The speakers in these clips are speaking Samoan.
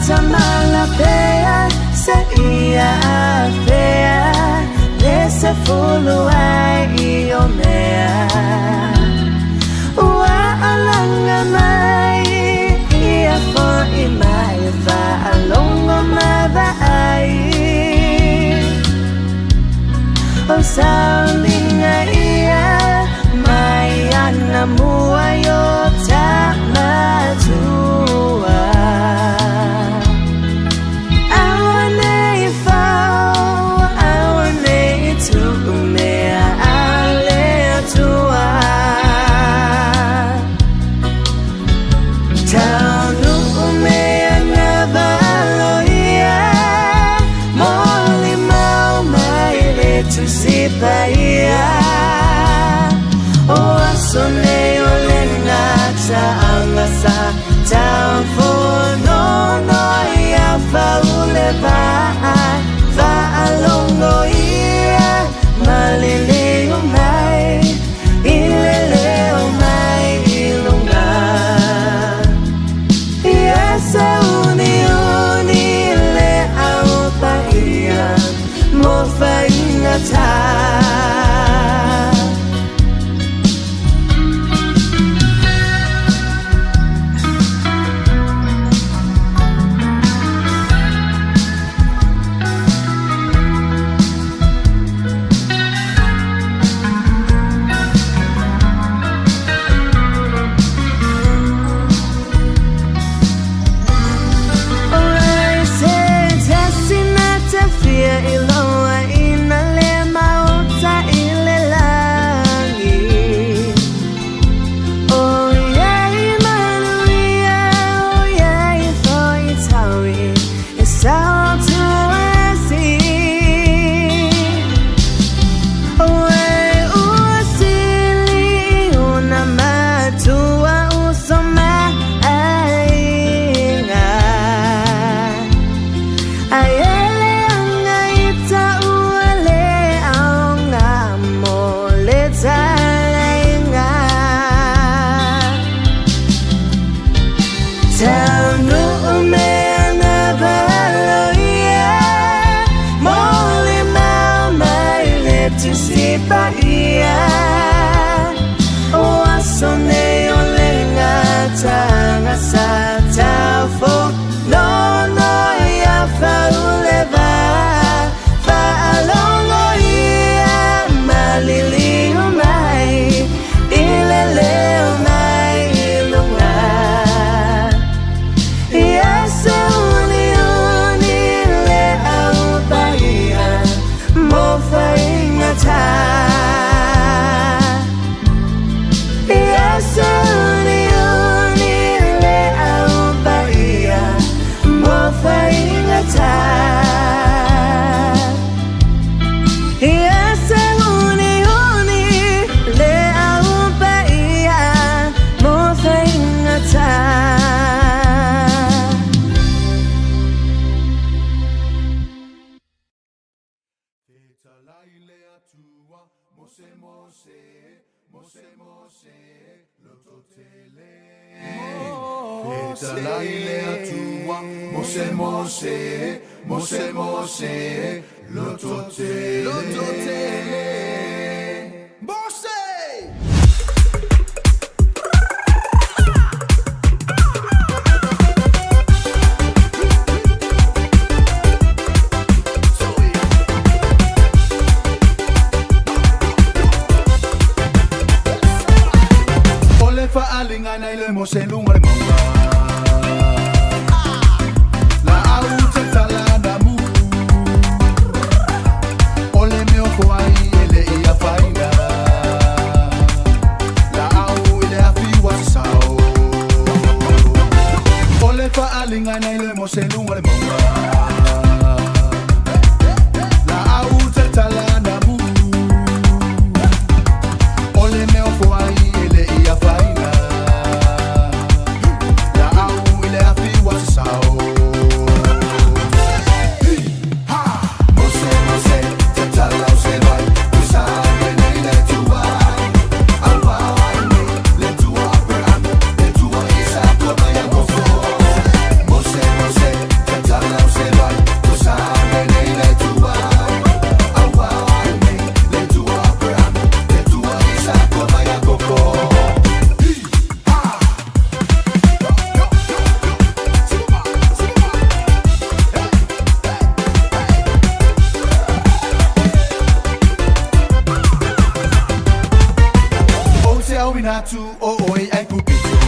Tamalapea se ia afea le sefulu ai i o mea. Ua alaga mai ia fo'i mai faalogo ma vaai. O sauniga ia mai anamua i o tamatua. Aua nei fao, aua nei tuu mea a le Atua. Taunuu mea na valoia, molimau mai le Tusi Paia. O aso nei o le gataaga sa taufonono ia faule vaa, faalogo ia maliliu mai i le leo mai i luga. Ia sauniuni le au paia mo faigata. O ai se tasi na te fia iloa ina le maota i le lagi. O iai manuia, o iai foi taui, e sao tu esi. O e ua sili ona matua uso ma aiga. Ae leaga i taua le aoga mo le talaiga. Taunuu mea na valoia, molimau mai le Tusi Paia. O aso nei o le gataaga sa taufonono ia faule vaa, faalogo ia maliliu mai i le leo mai i luga. Ia sauniuni le au paia mo faigata. Ia sauniuni le au paia mo faigata. Ia sauniuni le au paia mo faigata. Fetalai le Atua, Mose Mose, Mose Mose, lototele. Fetalai le Atua, Mose Mose, Mose Mose, lototele. Lototele. Mose! O le faaaliga na i le Mose luga le mauga. La au tatala na mu. O le mea o ai ele ia faina. La au ile afi wa sao. O le faaaliga na i le Mose luga le mauga. La au tatala na mu. O le mea o ai ele ia faina. Atu o oi ai kupito.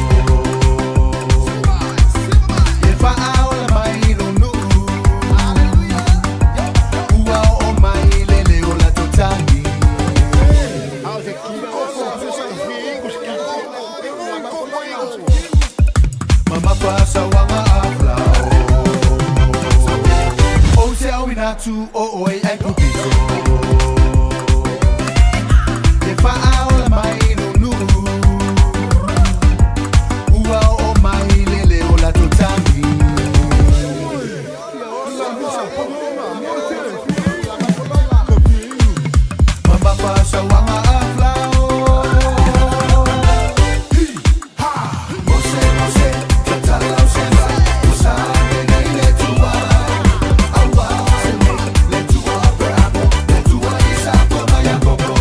E faaola mai lo nuu. Ua o mai le leo la totagi. Mama pasa wanga aflao. O se au inatu o oi ai kupito. E faaola mai lo nuu. Ua o mai le leo la totagi. Mama pasa wanga aflao. Mose mose tatalau sela. Musa nei le tua. Awa se nei le tua Abraham. Le tua Isako ma Yakobo.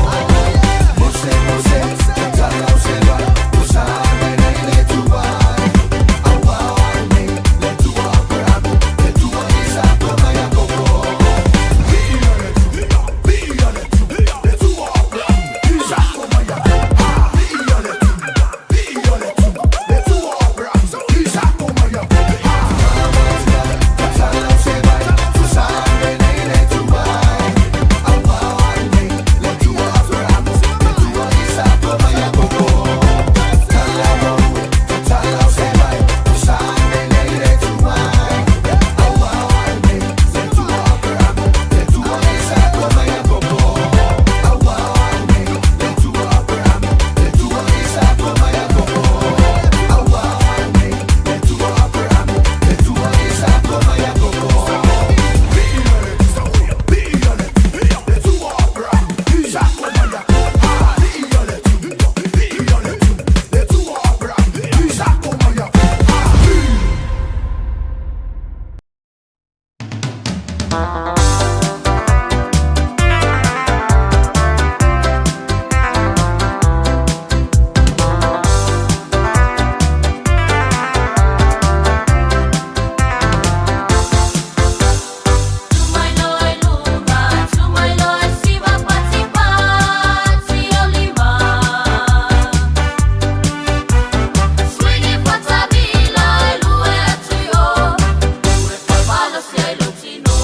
Mose mose tatalau sela. Musa nei le tua. Awa nei le tua Abraham. Le tua Isako ma Yakobo. Tumai luma, tumai loi siva pati pati olima. Swingi fatabila lue tuyo, lue palo se lutino.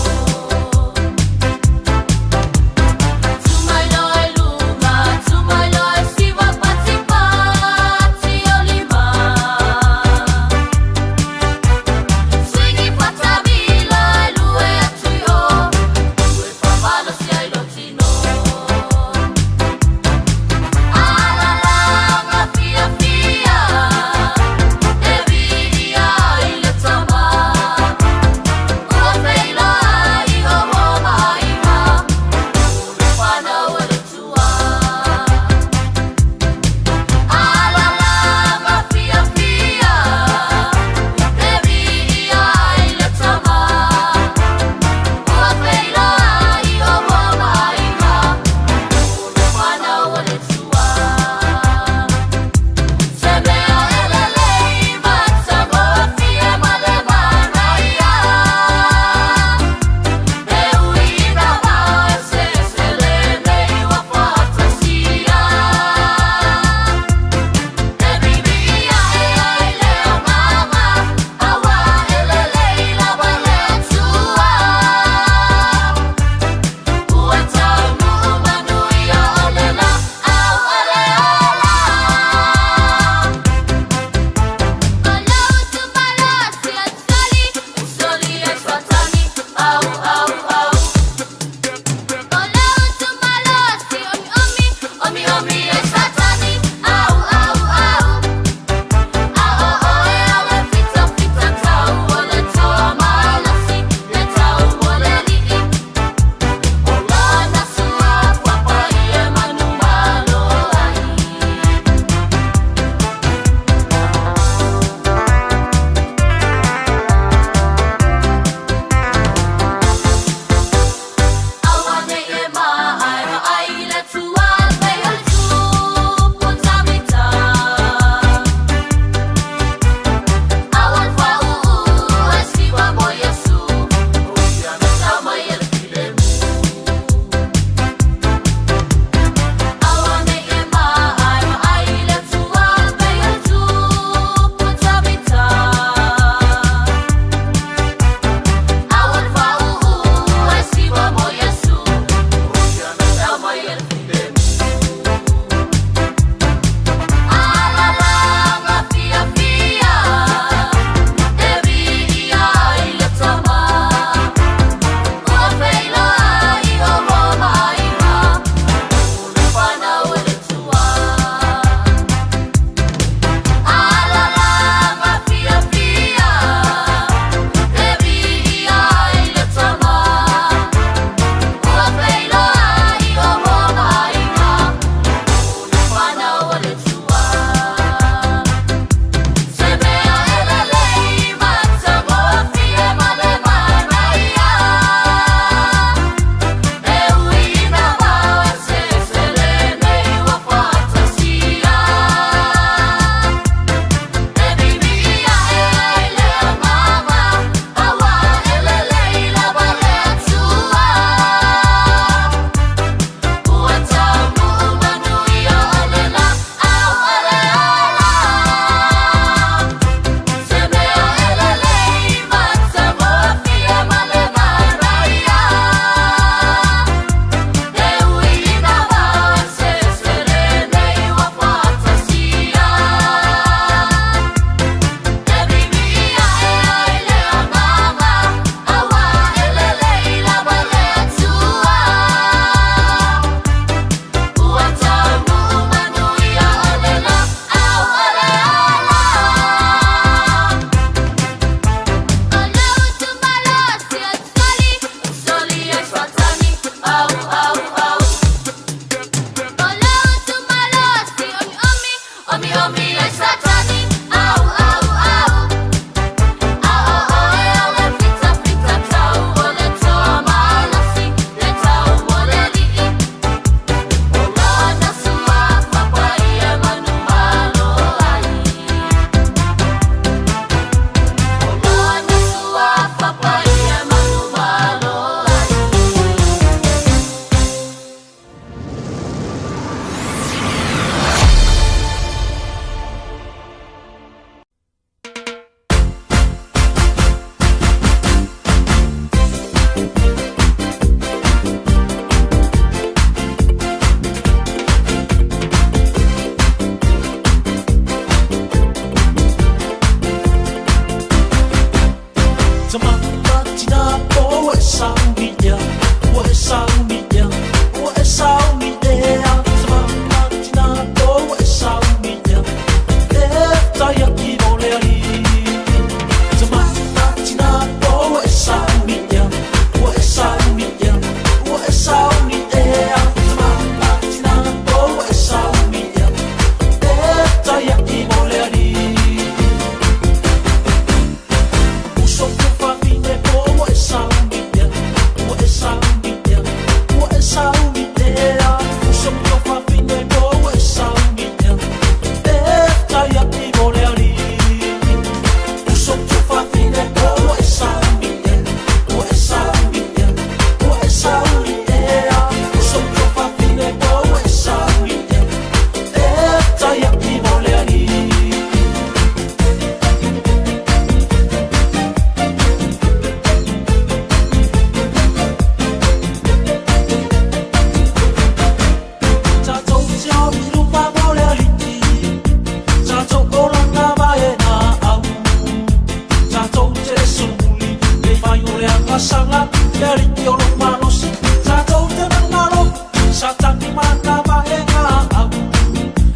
Faagasala le alii o lou malosi. Tatou te manumalo, Satani ma lana vaega au.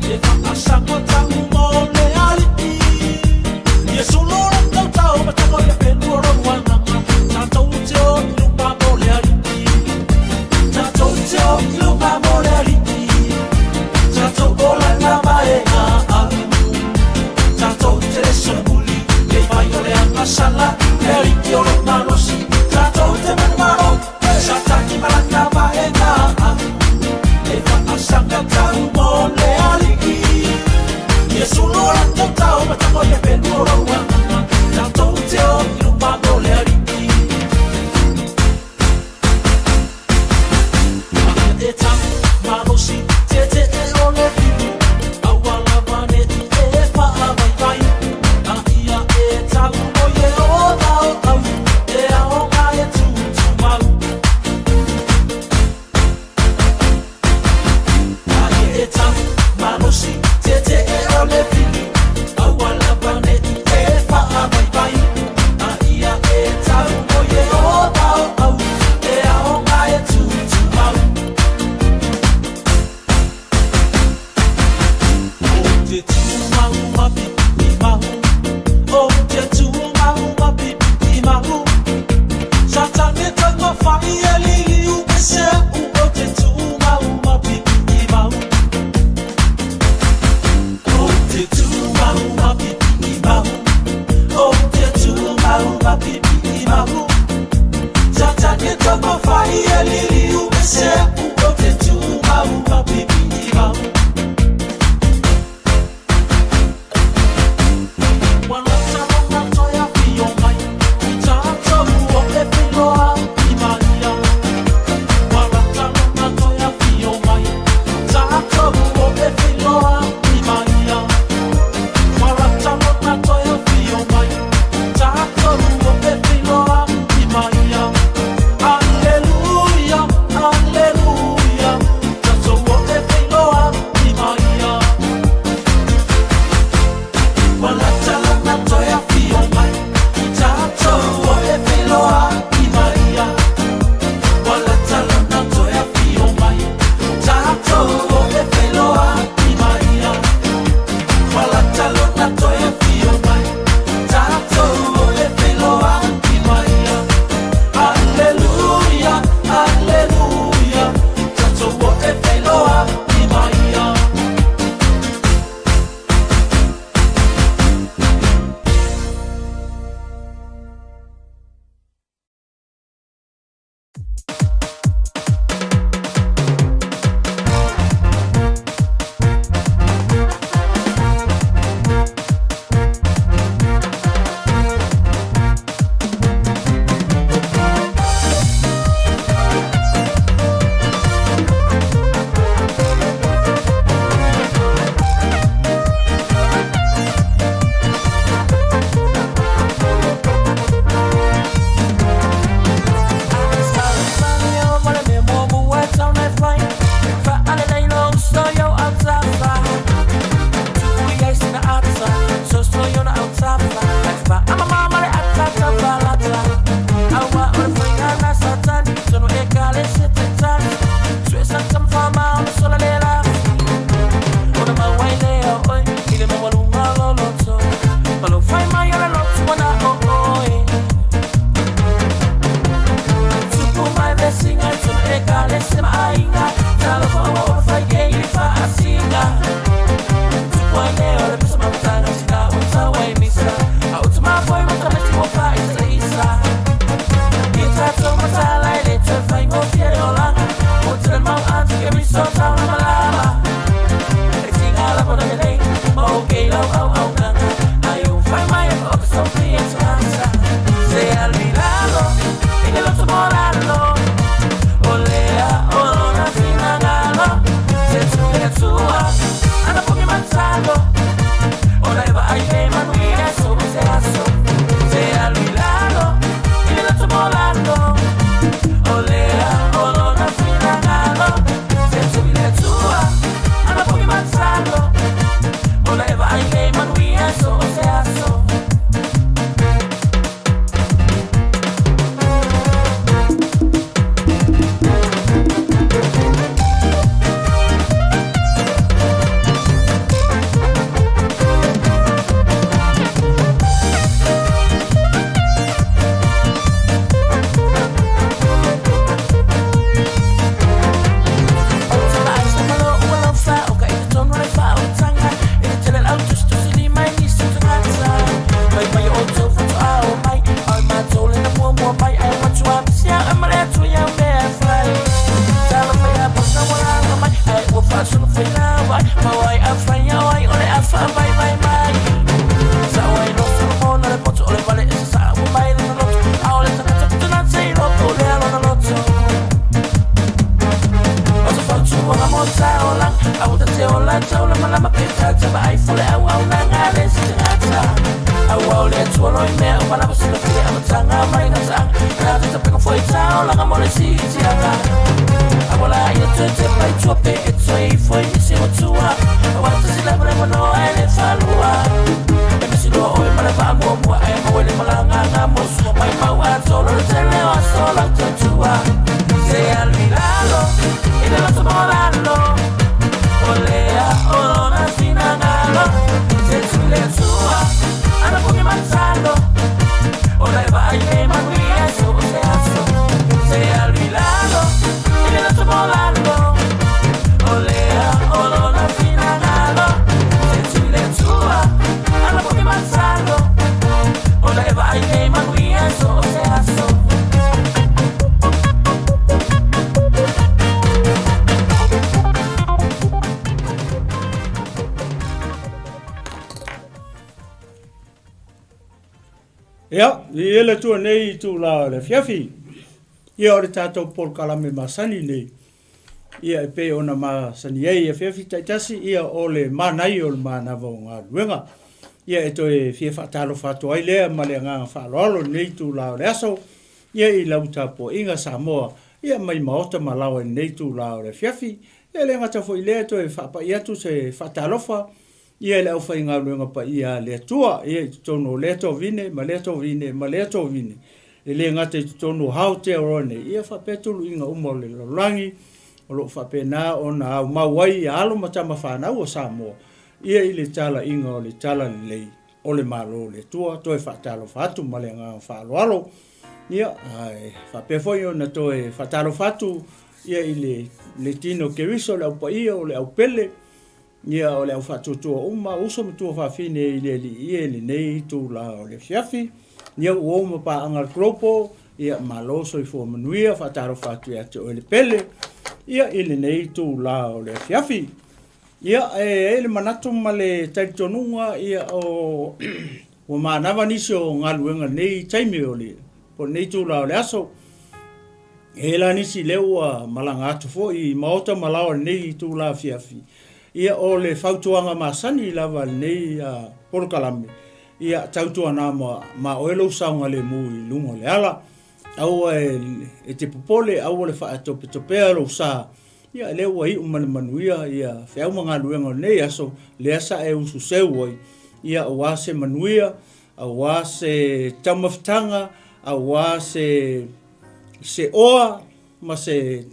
E faagasaga tau mo le alii. Iesu lo tautau ma tago i le pelu o lou agaga. Tatou te o i luma mo le alii. Tatou te o i luma mo le alii. Tatou o lana vaega au. Tatou te le solomuli le fai o le agasala le alii o lou malosi. Tatou te manumalo. Ia, i ele tua nei i tūlā o le afiafi. Ia o le tātou polokalame masani nei. Ia e pei ona masani ai i afiafi taitasi, ia o le manaia o le manava o galuega. Ia e toe fia faatalofa atu ai lea ma le agaga faaaloalo i lenei itula o le aso, ia i lau tapuaiga Samoa, ia mai maota ma laoa i lenei itula o le afiafi. Ia e le gata foi i lea e toe faapai atu se faatalofa ia i le aufaigaluega paia a le Atua, ia i totonu o lea tovine ma lea tovine ma lea tovine, e le gata i totonu o Aotearoa nei, ia faapea tuluiga uma o le lalolagi, o lo o faapena ona aumau ai ia alo ma tama fanau a Samoa, ia i le talaiga o le talalelei o le Malo o le Atua. Toe faatalofa atu ma le agaga faaaloalo, ia, ae faapea foi ona toe faatalofa atu ia i le, le tino Keriso, le au paia o le au pele, Ia, o le au faatuatua uma, uso ma tuafafine i le Alii ia i lenei itula o le afiafi. Ia, ua ou ma paaga le Global, ia, malo soifua manuia, faatalofa atu ia te oe le pele, ia, i lenei itula o le afiafi. Ia, e i ai le manatu ma le talitonuga, ia, o, ua manava nisi o galuega i lenei taimi o le, po o lenei itula o le aso. E i ai la nisi lea ua malaga atu foi i maota ma laoa i lenei itula afiafi, ia o le fautuaga masani lava a lenei polokalame, ia tautuana ma, ma oe lou saogalemu i luga o le ala. Aua e, e te popole, aua le faatopetopea lou sa, ia lea ua iu ma le manuia ia feau ma galuega o lenei aso, lea sa e ususeu ai, ia aua se manuia, aua se taumafataga, aua se se oa ma se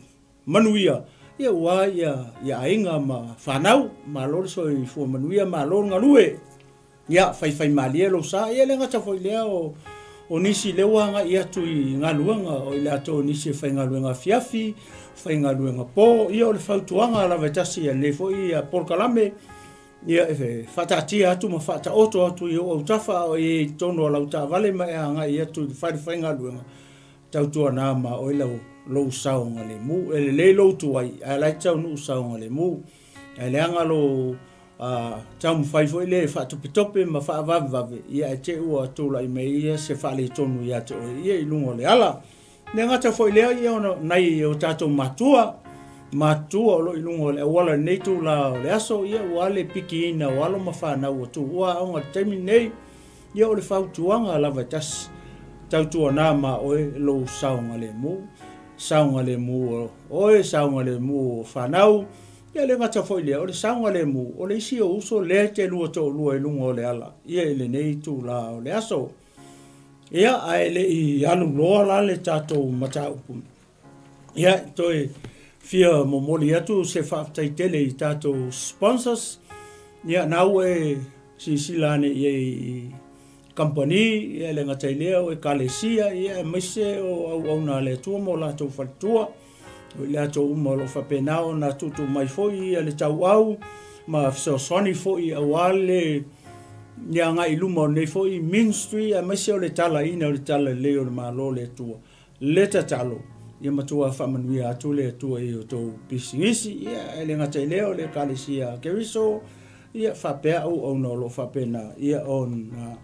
manuia, ia aua ia, ia aiga ma fanau. Malo le soifua manuia, malo le galue. Ia, faifaimalie lou sa. Ia le gata foi lea o, o nisi lea ua agai atu i galuega, o i latou o nisi e faigaluega afiafi, faigaluega po. Ia o le fautuaga lava e tasi a lenei foi polokalame, Ia, e faataatia atu ma faataoto atu i ou autafa a o i ai i totonu o lau taavale ma e agai atu i le fale faigaluega, tautuana ma oe lau, lou saogalemu. E lelei lou tuai, ae la e taunuu saogalemu. Ae leaga lou a, taumafai foi lea e faatopetope ma faavavevave, ia ae te i ua tulai mai ia se faaletonu ia te oe ia i luga o le ala. Le gata foi lea ia ona nai o tatou matua, matua o lo o i luga o le auala i lenei itula o le aso, ia ua le pikiina o alo ma fanau ua tuua aoga i le taimi lenei, ia o le fautuaga lava e tasi, tautuana ma oe lou saogalemu, saogalemu o oe, saogalemu o fanau, ia le gata foi lea, o le saogalemu o le isi o uso lea e te lua toalua i luga o le ala, ia i lenei itula o le aso. Ia, ae le i alu loa la le tatou mataupu, ia, toe fia momoli atu se faafetai tele i tatou sponsors. Ia, na ua e silasila ane i ai i kamupani, ia, e le gata i lea o ekalesia, ia, aemaise o auauna a le Atua ma o latou faletua, o i latou uma o lo o faapena ona tuutuu mai foi ia le tauau ma fesoasoani foi aua le le agai i luma o lenei foi ministry aemaise o le talaina o le talalelei o le Malo o le Atua. Le tatalo, ia matua faamanuia atu le Atua i outou pisinisi, ia e le gata i lea o le Ekalesia a Keriso, ia faapea auauna o lo o faapena ia ona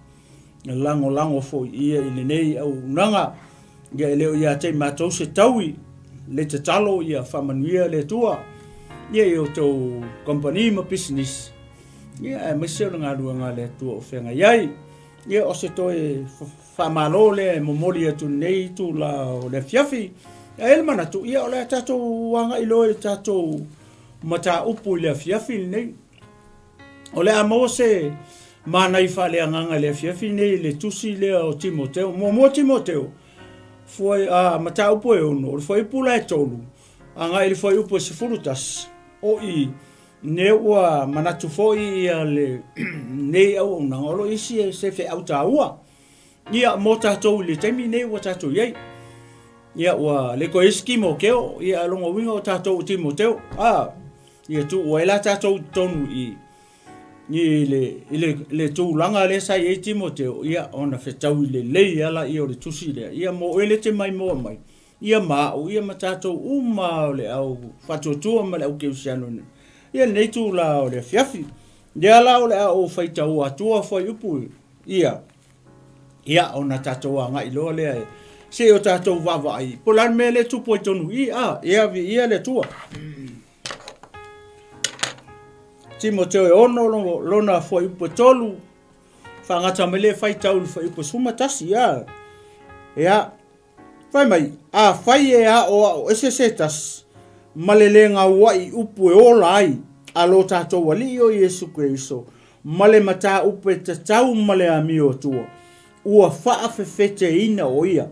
lagolago foi ia i lenei auaunaga. Ia e le o ia te i matou se taui, le tatalo ia faamanuia le Atua ia i outou kamupani ma pisinisi, ia aemaise o le galuega a le Atua o feagai ai. Ia o se toe faamalo lea e momoli atu i lenei itula o le afiafi. Ae i ai le manatu, ia o le a tatou agai loa i le tatou mataupu i le afiafi lenei. O le a maua se manai faaleagaga i le afiafi lenei i le tusi lea o Timoteo. Muamua Timoteo, fuai, a, mataupu e 6, o le fuaiupu la e 3, agai i le fuaiupu e 11, o i, ne ua manatu foi ia le, nei auaunaga, o lo o isi se feau taua. Ia, mo tatou i le taimi nei ua tatou i ai. Ia, ua le toe i ai se Timoteo, ia, a lona uiga o tatou o Timoteo. A, ia tuu ai la tatou i totonu i, i le, i le, le tulaga lea sa i ai Timoteo, ia, ona fetaui lelei lava lea o le tusi lea. Ia, mo oe lea e te maimoa mai, ia ma au, ia ma tatou uma o le au faatuatua ma le au kerisiano ia lenei itula o le afiafi. Lea la o le a ou faitaua atua fuaiupu ia, ia ona tatou agai loa lea e se i o tatou vaavaai po o le a le mea lea e tupu ai tonu i a, ia viia le Atua. Timoteo e 6 lona fuaiupu e 3, faagata mai lea faitau i le fuaiupu e 11, a. Ia, Fai mai, Afai e aoao ese se tasi, ma le lē gauaʻi upu e ola ai a lo tatou Alii o Iesu Keriso, ma le mataupu e tatau ma le amio Atua, ua faafefeteina o ia.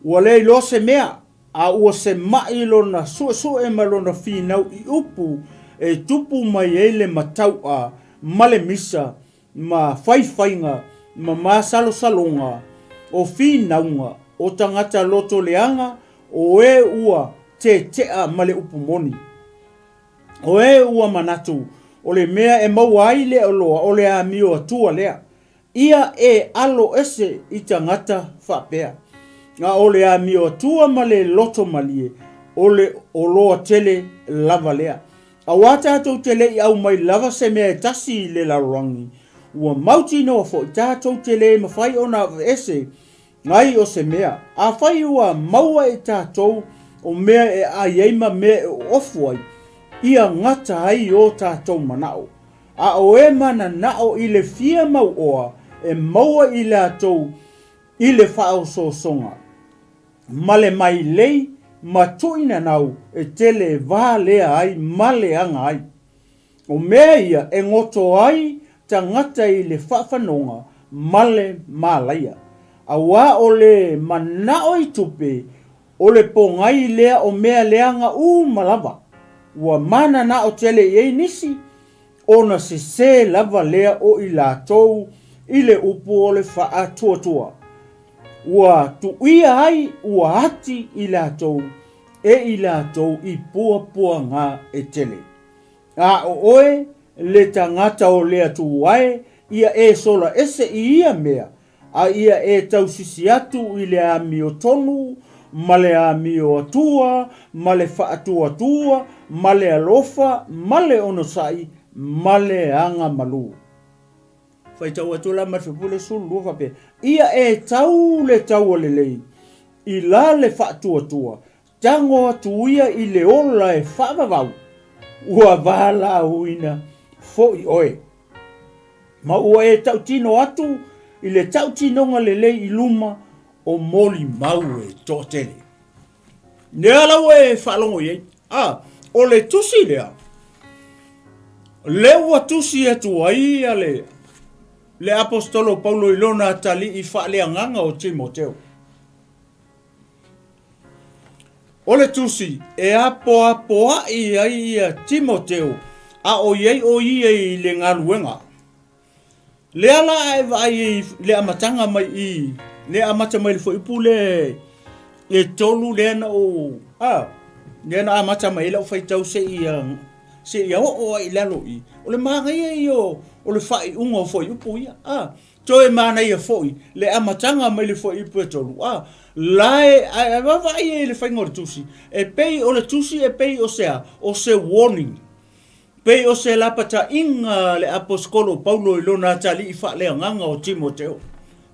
Ua le iloa se mea, a ua semaʻi lona suesue ma lona finau i upu e tupu mai ai le matauʻa ma le misa ma faifaiga ma masalosaloga, o finauga, o tagata loto leaga, o e ua tetea ma le upu moni. O e ua manatu, o le mea e maua ai le oloa o le amio atua lea. Ia e alo ese i tagata faapea. A o le amio atua ma le loto malie, o le oloa tele lava lea. Auā tatou te le i aumai lava se mea e tasi i le lalolagi, ua mautinoa foi tatou te le mafai ona aveese ai o se mea. Afai ua maua e tatou o mea e ʻai ai ma mea e ofu ai, ia gata ai o tatou manaʻo. A o e mananao i le fia mauoa, e maua i latou i le faaosoosoga. ma le mailei ma tuuinanau e tele valea ai ma leaga ai. O mea ia e goto ai tagata i le faafanoga ma le malaia. Auā o le manao i tupe, o le pogai lea o mea leaga uma lava. Ua mananao tele i ai nisi, ona sesē lava lea o i latou i le upu o le faatuatua. Ua tuuia ai ua ati i latou e i latou i puapuaga e tele. A o oe le tagata o le Atua e, ia e sola ese i ia mea, a ia e tausisi atu i le amio tonu, ma le amio atua, ma le faatuatua, ma le alofa, ma le onosai, ma le agamalu. Faitau atu la ma le fuaiupu 12 faapea, Ia e tau le taua lelei i la le faatuatua, tago atu ia i le ola e faavavau, ua valaauina foi oe. Ma ua e tautino atu i le tautinoga lelei i luma o molimau e toatele. Lea la ua e faalogo i ai. A, o le tusi lea, lea ua tusi atu ai ia le, le Aposetolo Paulo i lona atalii faaleagaga o Timoteo. O le tusi e apoapoai ai ia Timoteo a o i ai o ia i le galuega. Lea la a e vaai i le amataga mai i, lea amata mai le fuaiupu lea e tolu lea na ou, a, lea na amata mai ai lau faitau seia, seia oo ai i lalo i, o le manaia ia o, o le faaiuga o fuaiupu ia, a, toe manaia foi le amataga mai le fuaiupu e tolu, a, la e, a e vaavaai ai i le faiga o le tusi, e pei o le tusi e pei o se a, o se warning. Pei o se lapataiga a le Aposetolo o Paulo i lona atalii faaleagaga o Timoteo.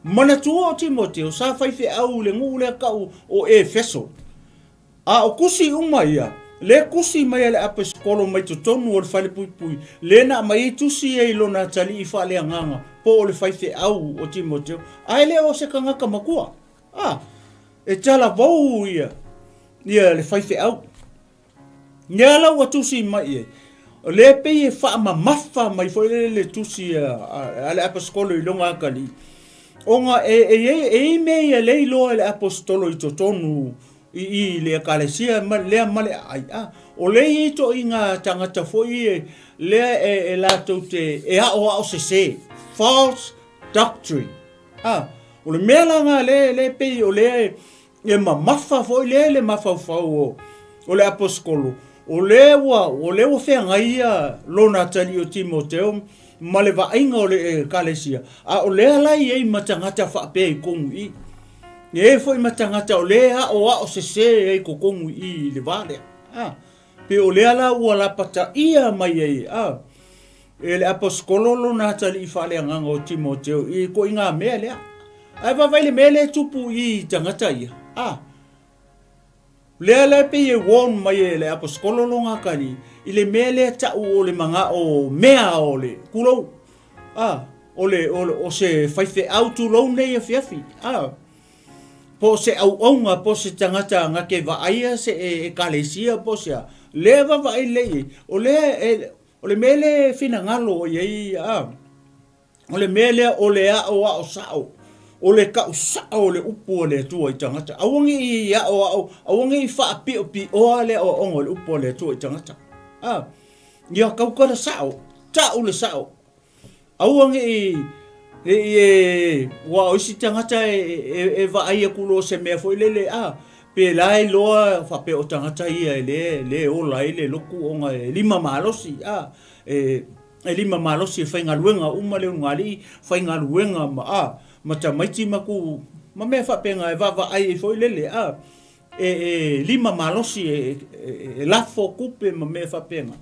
Manatua o Timoteo sa faifeau i le nuu lea tau o Efeso. A o tusi uma ia, lea tusi mai a le Aposetolo mai totonu o le falepuipui, lea na aumai ai tusi ia i lona atalii faaleagaga po o le faifeau o Timoteo, ae le o se tagata matua. A, e talavou ia. Ia le faifeau. Lea la ua tusi mai i ai, o lea e pei e faamamafa mai foi lele le tusi a le aposetolo i lona atalii, ona e i ai, e i ai mea ia lea e iloa e le aposetolo i totonu i i le ekalesia ma lea ma le aai, a, o lea e i ai itoaiga tagata foi lea e latou te e aoao sese, false doctrine. A, o le mea la lena lea, lea e pei o lea e, E mamafa foi lea i le mafaufau o le aposetolo, o lea ua, o lea ua feagai ia lona atalii o Timoteo ma le vaaiga o le ekalesia, a o lea la e i ai ma tagata faapea i totonu i i. E i ai foi ma tagata o lea e aoao sese ai i totonu i i i le va lea. A, pe o lea la ua lapataia mai ai, a, e le aposetolo lona atalii faaleagaga o Timoteo i ituaiga mea lea. Ae vaavaai i le mea lea e tupu i i tagata ia. A, lea la e pei e warn mai e le aposetolo lona atalii i le mea lea tau o le manao mea o le, tulou, a, o le, o, o se faifeau tulou nei afiafi. A, po o se auauna po o se tagata na te vaaia se ekalesia po o se a, lea e vaavaai lelei i ai, o lea e, O le mea lea e finagalo i ai, a, o le mea lea o le aoao sao, o le kau sao o le upu a le Atua i tagata. Aua ne i aoao, aua ne i faapiopioa le aoaoga o le upu a le Atua i tagata. A, ia tautala sao, tau le sao. Aua ne i, ne i e, aua o isi tagata e, e, e vaai atu loa o se mea foi lele, a, pe la e iloa faapea o tagata ia e le, le ola ai le lotu ona e lima malosi, a, e, e lima malosi e faigaluega uma le ulugalii, faigaluega ma, a, ma tamaiti ma tu, ma mea faapena e vaavaai ai foi lele, a, e, e lima malosi e, e, e lafo tupe ma mea faapena.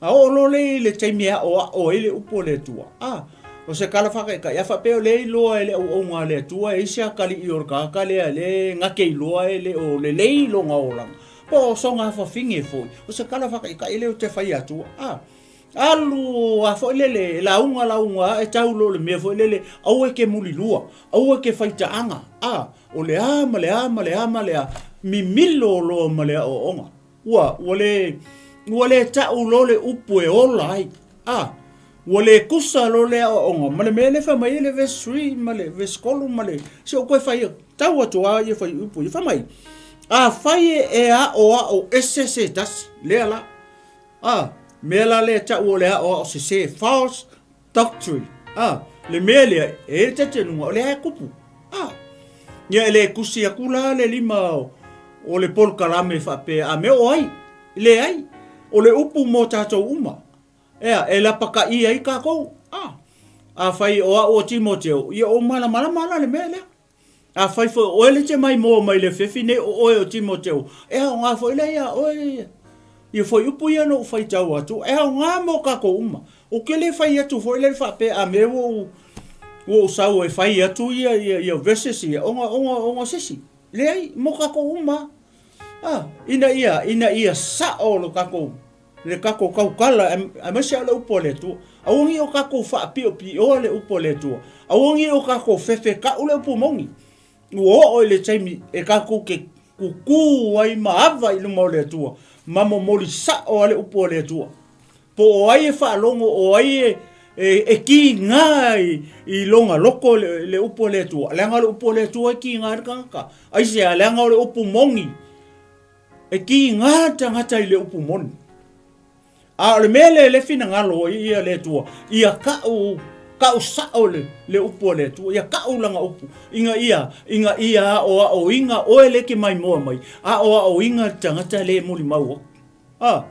A oo loa lea i le taimi e aʻoaʻo ai le upu a le Atua, a, o se tala faataitai, a faapea o lea e iloa e le auauna a le Atua e i ai se atalii o le tagata lea lea e gate iloa e le o lelei lona olaga, po o sona afafine foi, o se tala faataitai lea ou te fai atu, a, alu a foi lele, e lauga lauga ae tau loa i le mea foi lele, aua e te mulilua, aua e te faitaaga, a, o le a ma le a ma le a ma le a, mimilo loa ma le aoaoga. Ua, ua le, ua le tau loa le upu e ola ai. A, ua le kusa loa le aoaoga ma le mea lea e fai mai ai le verse 3 ma le verse 3 ma le, se i ou toe fai atu, tau atu lava ia fuaiupu ia. Fai mai, afai e aoao ese se tasi, lea la, a, mea la lea e tau o le aoao sese, false doctrine, a, le mea lea, e i ai le talitonuga, o lea e tupu, a. Ia e le tusi atu la le lima o, o le polokalame faapea, a mea o ai? Leai, o le upu mo tatou uma, ea, e lapataia ai tatou, a. Afai o au o Timoteo, ia ou malamalama la le mea lea. Afai foi o oe le te maimoa mai le afiafi nei, o oe o Timoteo, e aoga foi lea iā oe ia fuaiupu ia na ou faitau atu, e aoga mo tatou uma. Ou te le fai atu foi lea faapea a mea ua ou, ua ou sau e fai atu ia, ia, ia verses ia, ona, ona, ona se isi. Leai, mo tatou uma. Ah, ina ia, ina ia sao lo tatou le tatou tautala aemaise a o le upu a le Atua. Aua ne i o tatou faapiopioa le upu a le Atua. Aua ne i o tatou fefetau le upu moni. Ua oo i le taimi e tatou te kukū ai ma ava i luma o le Atua ma momoli sao a le upu a le Atua. Po o ai e faalogo, o ai e, e, e kīgā i, i lona loto le, le upu a le Atua. Leaga o le upu a le Atua e kīgā ai le tagata. Aisea, leaga o le upu moni. E kīgā le tagata i le upu moni. A o le mea lea le finagalo ai ia le Atua, ia kau, kau sao le, le upu a le Atua, ia kau lana upu, ina ia, ina ia aoaoina oe le e te maimoa mai, aoaoina le tagata le e molimau aku. A,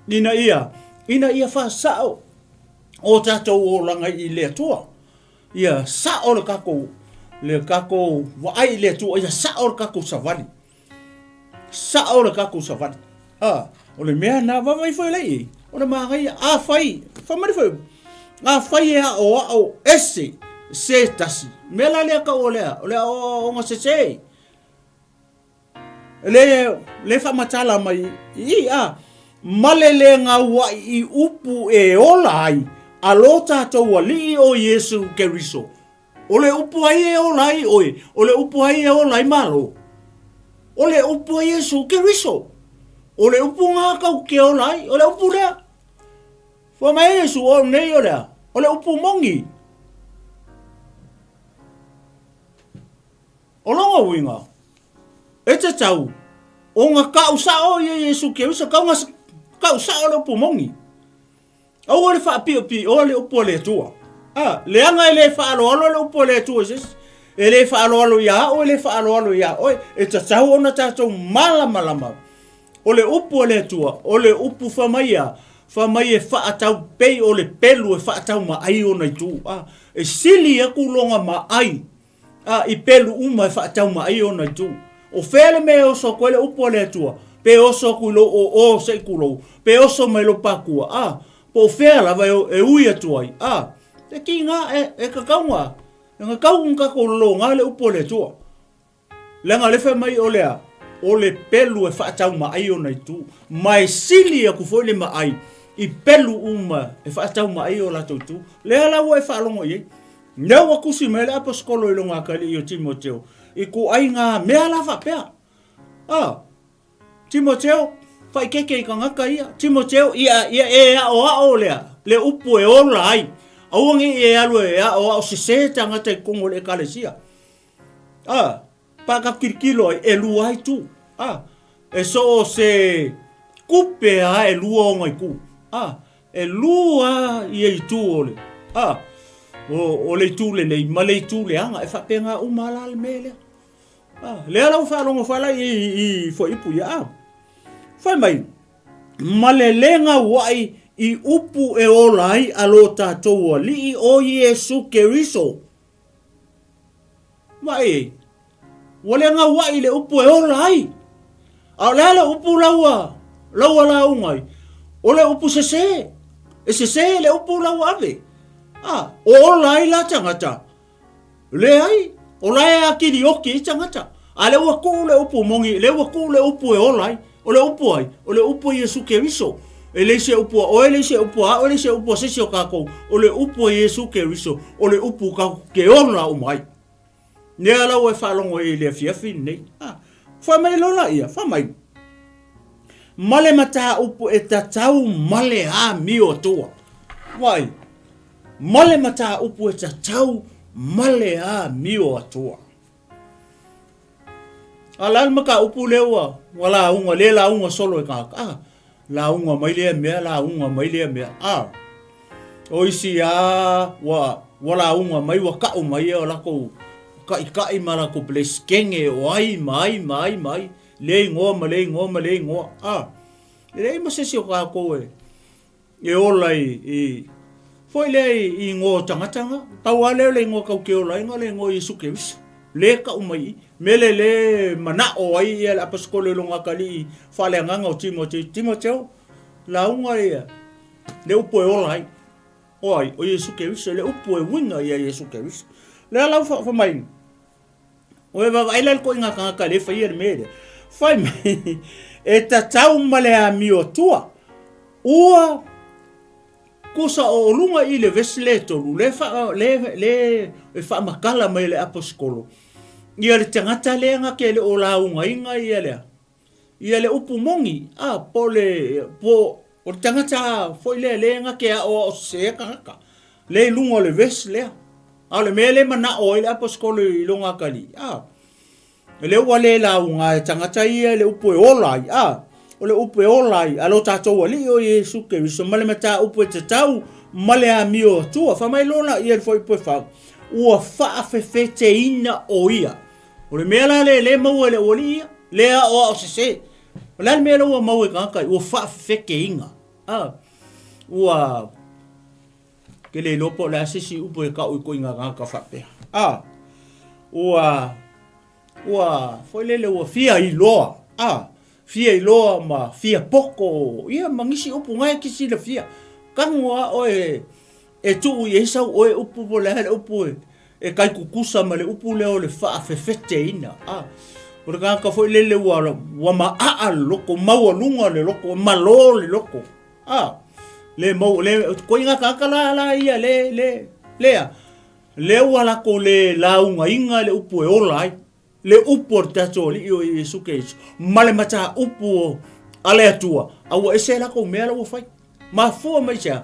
ina ia, ina ia faasao o tatou olaga i le Atua. Ia sao le tatou, le tatou vaai i le Atua, ia sao le tatou savali. Sao le tatou savali. A, o le mea na vaavaai foi la i ai, o le manaia, afai, fai mai le foi, afai e aoao ese se tasi, mea la lea tau o le a, o le aoaoga sese. Le, le faamatala mai i i, a, ma le le gauaʻi i upu e ola ai a lo tatou Alii o Iesu Keriso. O le upu ai e ola ai oe, o le upu ai e ola ai Malo. O le upu a Iesu Keriso. O le upu ngā kau ke ola ai, o le upu lea. Fua mai Iesu o nei o lea, o le upu mongi. O longa uiga, e te tau, o nga kau sao ia Iesu Keriso, kau nga kau sao le upu mongi. Aua le faapiopioa le upu a le Atua. A, leaga e le faaaloalo le upu a le Atua i se isi. E le faaaloalo iā au, e le faaaloalo iā oe. E tatau ona tatou malamalama. O le upu a le Atua, o le upu fai mai a, fai mai e faatau pei o le pelu e faatau maai ona itu. A, e sili aku lona maai A, i pelu uma e faatau ai ona itu. O fea le mea e oso atu ai le upu a le Atua? Pe oso atu i lou ōō se i kulou, pe oso mai lou pākua, a, po o fea lava e, e ui atu ai, a, e kīnā, e, e kakauga, e kakau ona tatou lologa le upu a le Atua. Leaga o lea fai mai o le a? O le pelu e faatau maai ona itu, ma e sili atu foi le maai i pelu uma e faatau maai o latou itu. Lea la ua e faalogo i ai. Lea ua tusi mai le aposetolo i lona atalii o Timoteo i ituaiga mea la faapea. A, Timoteo, faaikeke i tagata ia. Timoteo, ia, ia e aoao lea, le upu e ola ai. Aua ne i e alu e aoao sese tagata i totonu o le ekalesia. A, paakatilotilo ai, e lua itu. A, e so o se kupe lava e lua ona itu. A, E lua ia itu o le, a, o, o le itu lelei ma le itu leaga. E faapena uma la le mea lea. A, lea la ua faalogo foi la i, i fuaiupu ia, a. Fai mai, ma le le gauaʻi i upu e ola ai a lo tatou Alii o Iesu Keriso. Vaai ai, ua le gauaʻi le upu e ola ai. A o le a le upu la ua, la ua lauga ai? O le upu sesē. E sesē le upu la ua ave. A, o ola ai la tagata? Leai, o la e atili oki ai tagata. A lea ua tuu le upu moni, lea ua tuu le upu e ola ai. O le upu ai? O le upu a Iesu Keriso. E leai se upu a oe, e leai se upu a au, e leai se upu a se isi o tatou. O le upu a Iesu Keriso, o le upu tatou te ola uma ai. Lea la ua e faalogo ai i le afiafi lenei. Ah, fai mai loa laia, fai mai. Ma le mataupu e tatau ma le amio atua. Vaai, ma le mataupu e tatau ma le amio atua. A la le mataupu lea ua, ua lauga, lea lauga solo e tagata. Ah, lauga mai lea mea, lauga mai lea mea. Ah, o isi a ua, ua lauga mai, ua kau mai o lakou kaʻikaʻi ma lakou pelesikege o ai ma ai ma ai ma ai, lea igoa ma lea igoa ma lea igoa. Ah, e leai ma se isi o takou e, E ola i, i, foi lea i, i ingoa o tagata nga. Pau lava lea o le ingoa kau ke ola ai nga o le ingoa o Iesu Keriso. Le kau mai i. Mea lea le manao ai ia le aposetolo i lona atalii faaleagaga o Timoteo, Timoteo, lauga ia le upu e ola ai. O ai? O Iesu Keriso, le upu e uiga ia Iesu Keriso. Lea la ua fai mai, Ua e vaavaai la i le koiga tagata lea e faia le mea lea. Fai mai, e tatau ma le amio atua. Ua kusa o luga i le vesi le tolu, le, fa, le, le e faamatala mai le aposetolo. Ia le tagata lea na te le o laugaina ia lea. Ia le upu moni, a, po le, po, o le tagata foi lea lea na te aoao sese tagata. Lea i luga o le vesi lea. A o le mea lea e manao ai le aposetolo i lona atalii, a, lea ua le lauga e tagata ia le upu e ola ai, a, o le upu e ola ai a lo tatou Alii o Iesu Keriso ma le mataupu e tatau ma le amio atua. Fai mai loa laia i le fuaiupu e fau, ua faafefeteina o ia. O le mea la lea e le maua e le aualii ia, le aoao sese. O le a le mea lea ua maua e tagata, ua faafefeteina. A, ua... Ke le iloa po o le a se isi upu e kau i koiga tagata faapea. A, ua, ua, foi lele ua fia iloa, a, fia iloa ma fia poko, ia ma nisi upu na e te silafia. Tago lava oe e tuu i ai sau oe upu po o le a le upu e, e tai tutusa ma le upu lea o le faafefeteina. A, o le tagata foi lele ua, ua maaa le loto, maualuga le loto, malo le loto. A, le mau, le, koiga tagata la, la ia, le, le, lea, lea ua latou le laugaina le upu e ola ai. Le upu a le tatou Alii o Iesu Keriso ma le mataupu a le Atua, a ua ese lakou mea la ua fai. Mafua mai se a?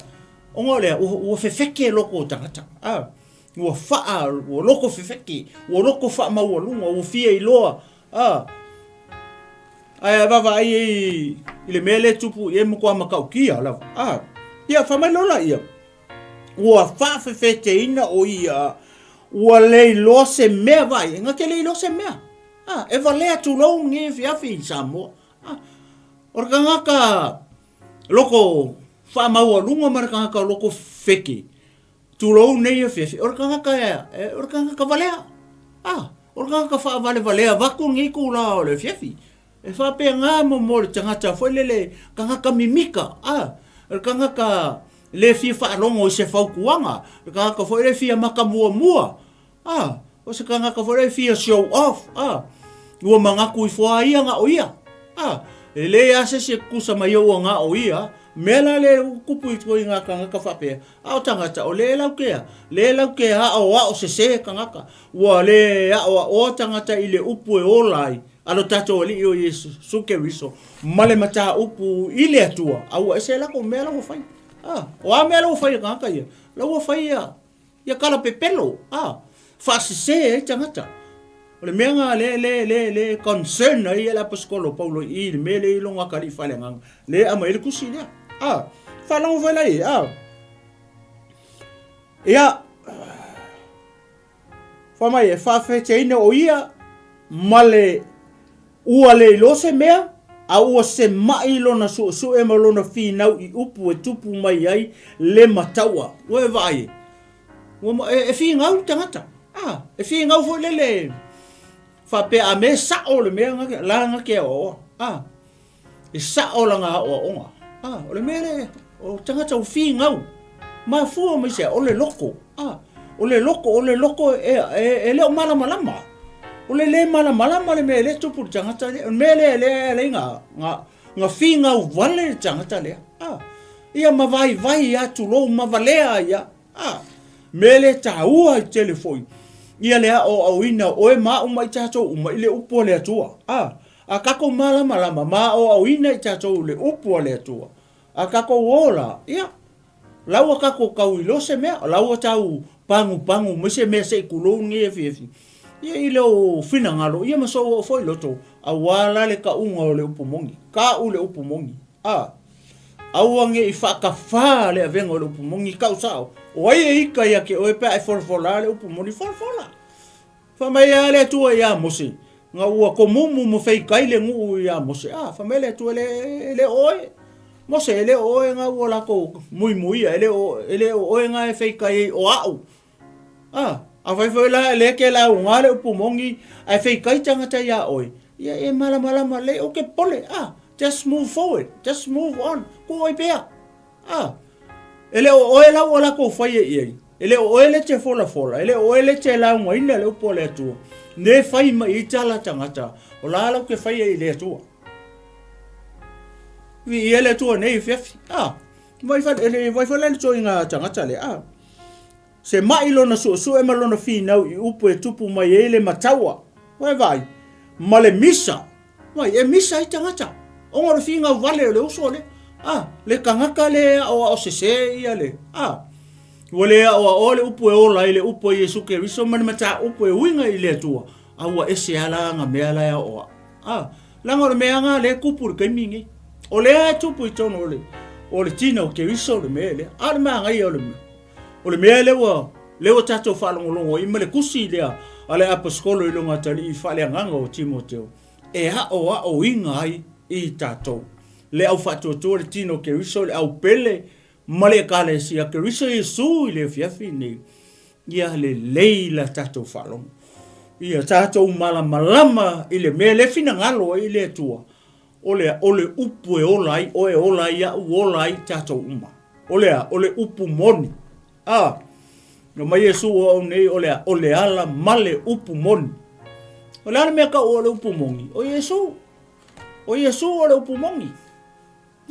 Ona o lea, ua, ua fefeke loko o tagata. A, ua faa, ua loko fefeke, ua loko faamaualuga, ua fia iloa. A, ae a vaavaai ai i le mea lea e tupu i ai, matua matautia lava. A, ia, fai mai loa laia, ua faafefeteina o ia, ua le iloa se mea vaai, e na te le iloa se mea. A, e valea tulou lenei afiafi i Samoa. A, o le tagata loko faamaualuga ma le tagata loko feke, tulou nei afiafi, o le tagata e, o le tagata valea. A, o le tagata faavalevalea vaeatu lenei itula o le afiafi. E faapena mo mo le tagata foi lele, tagata mimika, a, o le tagata le fia faalogo i se fautuaga, le tagata foi lele fia maka muamua, a, o se tagata foi lele fia show off, a, ua manatu ifo lava ia na o ia, a, e leai lava se isi e tutusa mai ou na o ia, mea la lea ua tupu i ituaiga tagata faapea, a o tagata o lea latou te a, lea latou te aoao sese tagata, ua le aoaoa tagata i le upu e ola ai, a lo tatou Alii o Iesu Keriso ma le mataupu i le Atua, a ua ese lakou mea la ua fai. A, o a mea la ua fai e tagata ia? La ua fai ia, ia tala pepelo, a, faasese ai tagata. O le mea na le, le, le, le concern ai le aposetolo o Paulo i i le mea lea i lona atalii faaleagaga, lea e aumai ai le tusi lea. A, faalogo foi la i ai, a. Ia, Fai mai, e faafeteina o ia ma le ua le iloa se mea, a ua semaʻi lona suesue ma lona finau i upu e tupu mai ai le mataua. Ua e vaai e? Ua, e, e finau le tagata. A, e finau foi lele faapea a mea sao le mea la na ke aoaoa. A, E sao lana aoaoga. A, o le mea lea, o tagata ua finau, mafua mai se, o le loko. A, o le loko, o le loko e, e, e le o malamalama. O le le malamalama le mea lea e tupu i le tagata lea. O le mea lea lea e ala ai na, na, na finau wale le tagata lea. A, ia ma vaivai ia tulou ma valea ia. A, mea lea e taua ai tele foi, ia le aoaoina o oe ma au ma i tatou uma i le upu a le Atua. A, A tatou malamalama ma aoaoina i tatou le upu a le Atua, a tatou o la, ia, la ua tatou tau iloa se mea, la ua tau pagupagu mai se mea se i tulou lenei afiafi, ia i lou finagalo, ia ma sou oo foi loto, auā la le tauga o le upu moni, tau le upu moni, a, aua ne i faatafā le avega o le upu moni, tau sao, o ai e ika ia te oe pe a e folafola le upu moni, folafola. Fai mai a le Atua iā Mose, Nga ua komumu ma feikai le nuu iā Mose, a, fai mai le Atua, E le, e le o oe, Mose, e le o oe nga ua lakou muimuia, e le o, e le o oe nga e feikai ai o aʻu. A, afai foi la e le ke lauga le upu moni, ae feikai tagata iā oe, ia e malamalama lelei, ou te pole, a, just move forward, just move on, kuu ai pea. A, e le o oe la ua lakou faia i ai, e le o oe le te folafola, e le o oe le te laugaina le upu a le Atua, ne fai mai ai tala tagata, o la lau ke faia i le Atua. Viia le Atua nei afiafi. A, vai fa, e le vai fa le toinga tagata le, a. Se maʻi lona suʻesuʻe ma lona finau i upu e tupu mai ai le mataua, ua e vaai, ma le misa, vai, e misa ai tagata, ona o le finau vale o le uso lea, a, le tagata lea e aʻoaʻo sesē ia le, a, ua le aʻoaʻoa le upu e ola ai le upu a Iesu Keriso ma le mataupu e uiga i le Atua, a ua ese lava la ana mea la e aʻoaʻo. A, leaga o le mea lena lea e tupu i le taimi lenei. O lea e tupu i totonu o le, o le tino o Keriso le mea lea. A o le manaia o le mea. O le mea lea ua, lea ua tatou faalogologo ai ma le tusi lea a le Aposetolo i lona atalii faaleagaga o Timoteo, e aoaoina ai i tatou le au faatuatua le tino o Keriso, le au pele ma le Ekalesia Keriso Iesu i le afiafi nei. Ia lelei la tatou faalogo. Ia tatou malamalama i le mea lea finagalo ai le Atua. O le a? O le upu e ola ai oe, ola ai au, ola ai tatou uma. O le a? O le upu moni. A, no mai Iesu o au nei, o le a? O le ala ma le upu moni. O le a le mea kau o le upu moni? O Iesu. O Iesu o le upu moni.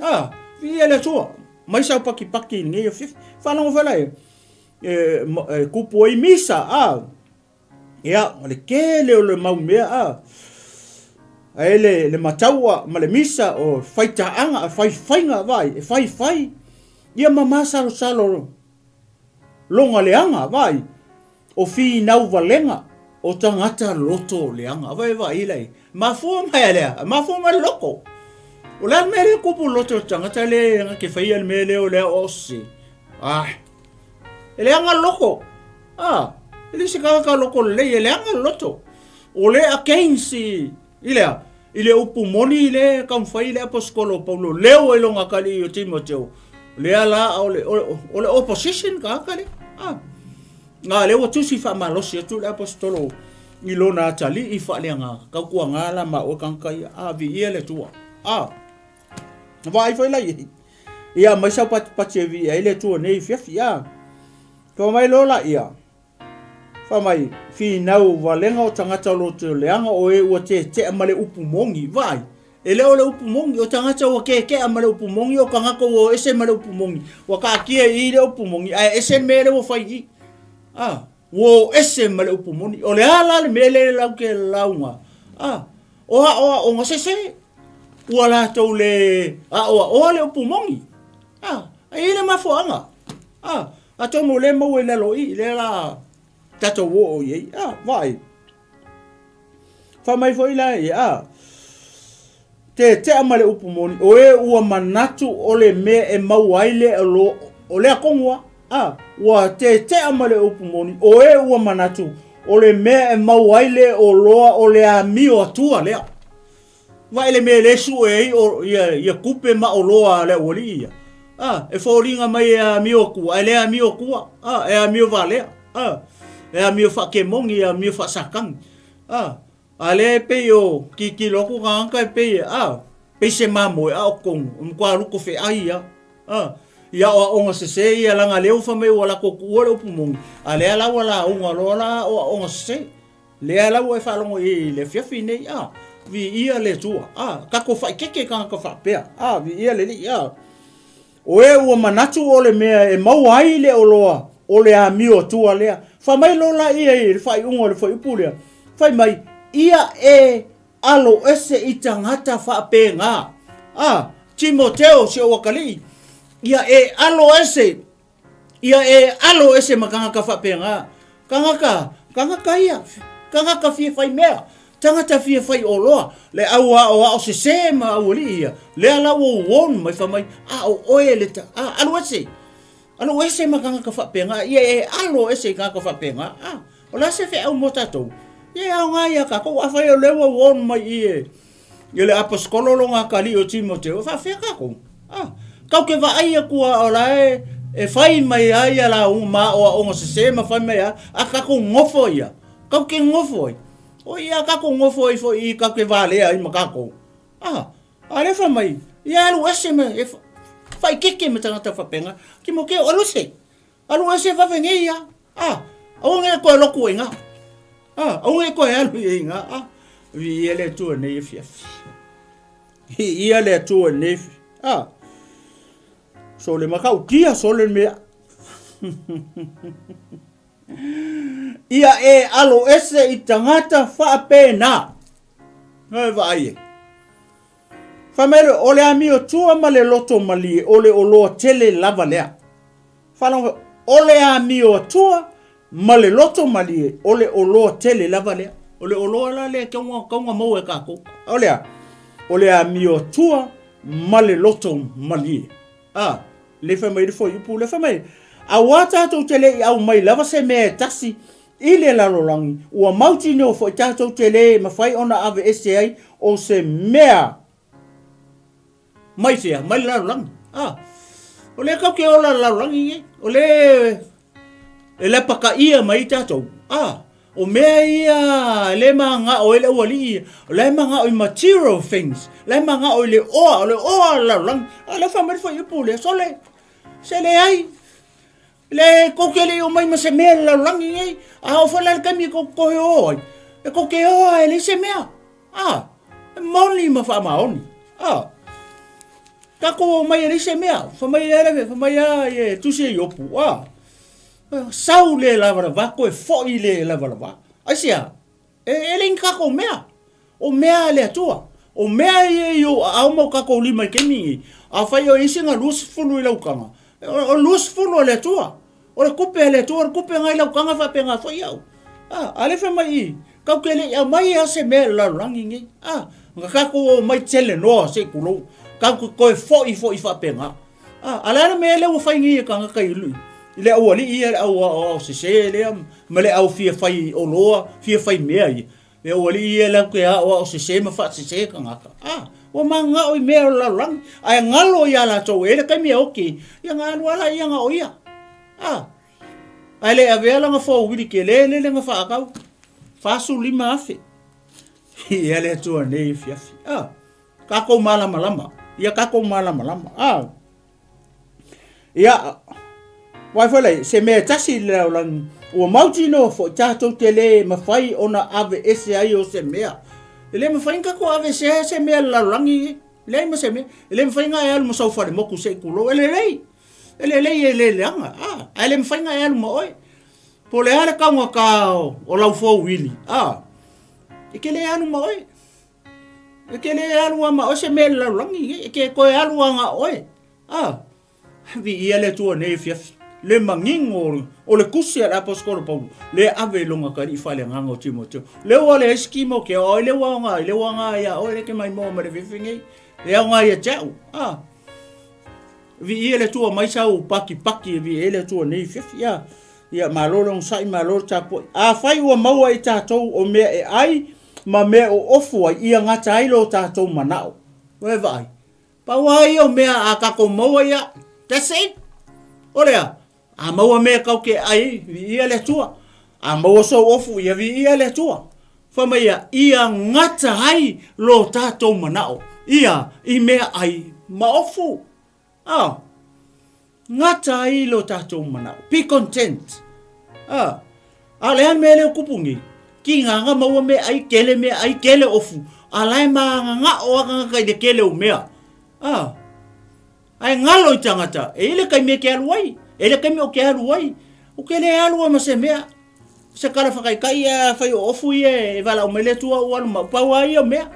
A, viia le Atua. Mai sau pakipaki i lenei afiafi. Faalogo foi la e, e, e kupu ai misa, a. Ia, o le tele o le mau mea a. Ae le, le mataua ma le misa o faitaaga, faifaiga vaai, e faifai. Ia ma masalosalo lona leaga vaai, o finau valega o tagata loto leaga. Vaai vaai lai, mafua mai a lea, mafua mai le loto. O le a le mea lea e tupu i le loto o le tagata lea na te faia le mea lea o le aoao sese? Ah, e leaga le loto. Ah, e le se tagata loto lelei, e leaga le loto. O le against i, i lea, i le upu moni le taumafai le aposetolo o Paulo leo ai lona atalii o Timoteo, lea la o le, o, o le opposition tagata lea. Ah. A lea ua tusi faamalosi atu le aposetolo i lona atalii faaleagaga, tautuaga la ma oe tagata ia, a viia le Atua. Ah. Vaai foi la i ia aumai sau patipati e viia ai le Atua nei afiafi. Ah. Fai mai loa la ia, Fai mai, finau valega o tagata o loto leaga o e ua tetea ma le upu moni. Vaai, e le o le upu moni, o tagata ua tetea ma le upu moni, o tagata ua o ese ma le upu moni. Ua taatia i i le upu moni, ae ese le mea lea ua fai i i. A, ua o ese ma le upu moni. O le a la le mea lea latou te lauga? A, o aoaoga sese. Ua latou le aoaoa le upu moni. A, e i ai le mafuaaga. A, Atonu o lea e maua i lalo i i, lea la tatou oo i ai. A, vaai. Fai mai foi la ia, a, tetea ma le upu moni, o e ua manatu o le mea e maua ai le olo, o lea tonu a, a, ua tetea ma le upu moni, o e ua manatu o le mea e maua ai le oloa o le amio atua lea. Vaai le mea lea e sue ai o, ia, ia tupe ma oloa a le aualii ia. A, e foliga mai e amio atua, ae le amio atua. A, e amio valea. A, e amio faakemoni, e amio faasatani. A, a lea e pei o tilotilo atu tagata e pei e, a, pei se mamoe, a o totonu, e matua luto feai lava. A, i aoaoga sese ia, leaga lea ua fai mai ua latou tuua le upu moni, a lea la ua lauga loa la aoaoga sese. Lea la ua e faalogo i le afiafi nei, a, viia le Atua, a, tatou faaeteete i tagata faapea, a, viia le Alii, a. O e ua manatu o le mea e maua ai le oloa o le amio atua lea. Fai mai loa laia i le faaiuga o le fuaiupu lea, fai mai, Ia e alo ese i tagata faapena. A, Timoteo si ou atalii, ia e alo ese Ia e alo ese ma tagata faapena. Tagata, tagata ia, tagata fia fai mea, tagata fia fai oloa, le au aoao sese ma aualii ia, lea la ua warn mai fai mai, a o oe le ta, a, alu ese, alu ese ma tagata faapena, ia e alo ese i tagata faapena, a, o le a se feau mo tatou? Ia e aoga ia tatou, afai o lea ua warn mai i e, I le aposetolo lona atalii o Timoteo, e faafefea tatou? A, tatou te vaai atu lava o la e, e fai mai lava ia lauga ma aoaoga sese ma fai mai lava, a tatou nofo ia, tatou te nofo ai. O ia tatou nofo ai foi i tatou te valea ai ma tatou. A, a lea fai mai, ia alu ese ma, e faaeteete ma tagata faapena. Timoteo, alu ese. Alu ese vave nei ia. A, aua nei e toe lotu ai ina. A, aua nei e toe alu i ai ina. A, viia le Atua nei afiafi. Viia le Atua nei afiafi. A, sole matautia, sole le mea. Ia e alo ese i tagata faapena. E vaai e. Fai mai o le amio tua ma le loto malie o le oloa tele lava lea. Faalogo, o le amio atua ma le loto malie o le oloa tele lava lea. O le oloa la lea ke unga kaunga maua e kākou. O le a? O le amio atua ma le loto malie. A, le fai mai le fuaiupu lea fai mai, auā tātou te le i aumai lava se mea e tasi i le lalolagi, ua mautinoa foi tātou te le mafai ona aveese ai o se mea mai fea, mai le lalolagi. A, o lea tatou te ola i le lalolagi nei, o lea e lapakaia mai ai tatou. A, o mea ia e le manao ai le aualii ia, o la e manao i material things, o la e manao i le oa, o le oa o le lalolagi. A, lea fai mai le fuaiupu lea, sole, se leai, le tou te le i omai ma se mea i le lalolagi nei, a oo foi la i le taimi e tou te toe o ai, e tou te o lava e leai se mea. A, e moni ma faamaoni. A, tatou omai e leai se mea. Fai mai e, fai mai a e tusi e Iopu. A, sau le lavalava, toe foi le lavalava. Aisea? E, e leai ni tatou mea. O mea a le Atua. O mea ia i ou aao ma o tatou lima i taimi nei, afai o i ai sina 20 i lau taga, o le 20 a le Atua. O le tupe a le Atua, o le tupe na i lau taga faapena foi au. A, a lea fai mai i, tatou te le i aumai lava se mea i le lalolagi nei. A, na tatou omai telenoa se i tulou, tatou te toe foi foi faapena. A, a le a le mea lea ua fai nei e tagata i, i le aualii ia, le au aoao sese lea, ma le au fia fai oloa, fia fai mea ia. Le aualii ia latou te aoao sese ma faasese tagata. A, ua mananao i mea o le lalolagi, ae galo iā latou e i ai le taimi e oti, ia ona alu lava laia na o ia. A, ae le avea lana fouwili tele lele na faatau, 45,000. Ia le Atua nei afiafi. A, tatou malamalama. Ia tatou malamalama. A, Ia, vaai foi lea, se mea e tasi i le lalolagi, ua mautinoa foi tatou te le mafai ona aveese ai o se mea. E le mafai ona tatou aveesea se mea i le lalolagi nei. Leai ma se mea. E le mafai ona e alu ma sau falemotu se i tulou. E lelei. E lelei e le leaga. Ah, ae le mafai ona e alu ma oe. Po o le a le taugata o lau fouili, ah, e te le alu ma oe. E te le alu lava ma oe se mea i le lalolagi nei, e te toe alu lava na o oe. A, viia le Atua nei afiafi, le manino o le tusi a le aposetolo Paulo, lea ave i lona atalii faaleagaga o Timoteo. Lea ua leai se Timoteo, o ai lea ua aoga ai, lea ua aoga ia oe lea e te maimoa mai le afiafi nei, e aoga ia te au. A, viia le Atua mai sau pakipaki e viia ai le Atua nei afiafi. A, ia malo le onosai, malo le tapuai. Afai ua maua e i tatou o mea e ai, ma mea e ofu ai, ia gata ai lo tatou manao. Ua e vaai? Pau lava ia o mea a tatou maua ia, that's it. O lea, a maua mea tau te ai, viia le Atua. A maua sou ofu, ia viia le Atua. Fai mai ia, ia gata ai lo tatou manao, ia i mea ai ma ofu. Ah, gata ai lo tatou manao. Be content. Ah, a o le a le mea lea o kupu nei? Kīngaga maua mea ai, kele mea ai, kele ofu. A la e māgagao a tagata i le kele o mea. Ah, ae galo i tagata, e i ai le taimi e te alu ai, e i ai le taimi o te alu ai. O ke le alu a ma se mea. Se kala whakaikai a whai o ofu ia e walaʻau mai le Atua u alu ma pau a ia o mea.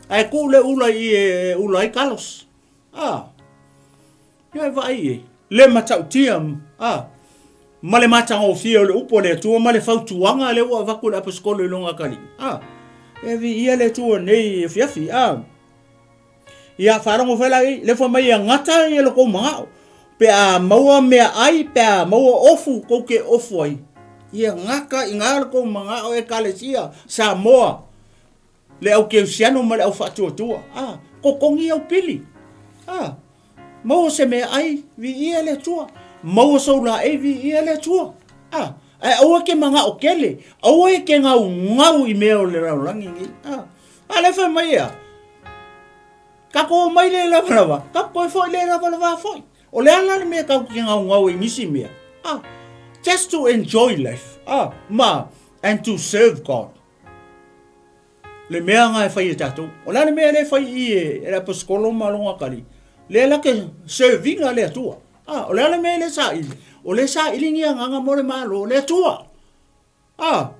Ae kuu le ula i e ula ai Carlos. A. Ia e vaai e. Le matautia, a. Ma le matagofie o le upu a le Atua ma le fautuaga lea ua avatu e le aposetolo i lona atalii. A. E viia le Atua nei afiafi. A. Ia, faalogo foi la i, le fai mai ia gata ia lo kou manao. Pe a maua mea ai, pe a maua ofu kou ke ofu ai. Ia gata i ngā le kou manao Ekalesia, Samoa, le au Keusiano ma le au faatuatua. A, totogi au pili. A, maua se mea ai, viia le Atua. Maua sou laei, viia le Atua. A, ae aua e ke manao tele, aua e ke gaugau i mea o le lalolagi nei. A, a le fai mai ea, Tatou omai le lavalava, tatou toe foi le lavalava foi. O le a la le mea tatou te gaugau ai i nisi mea? Ah, just to enjoy life. Ah, ma, and to serve God. Le mea nga e fai e tatou. O le a le mea lea e fai i e le aposetolo ma lona atalii? Lea la ke serving a le Atua. Ah, o le a le mea lea e saili? O lea e saili ni agaga mo le Malo o le Atua. Ah,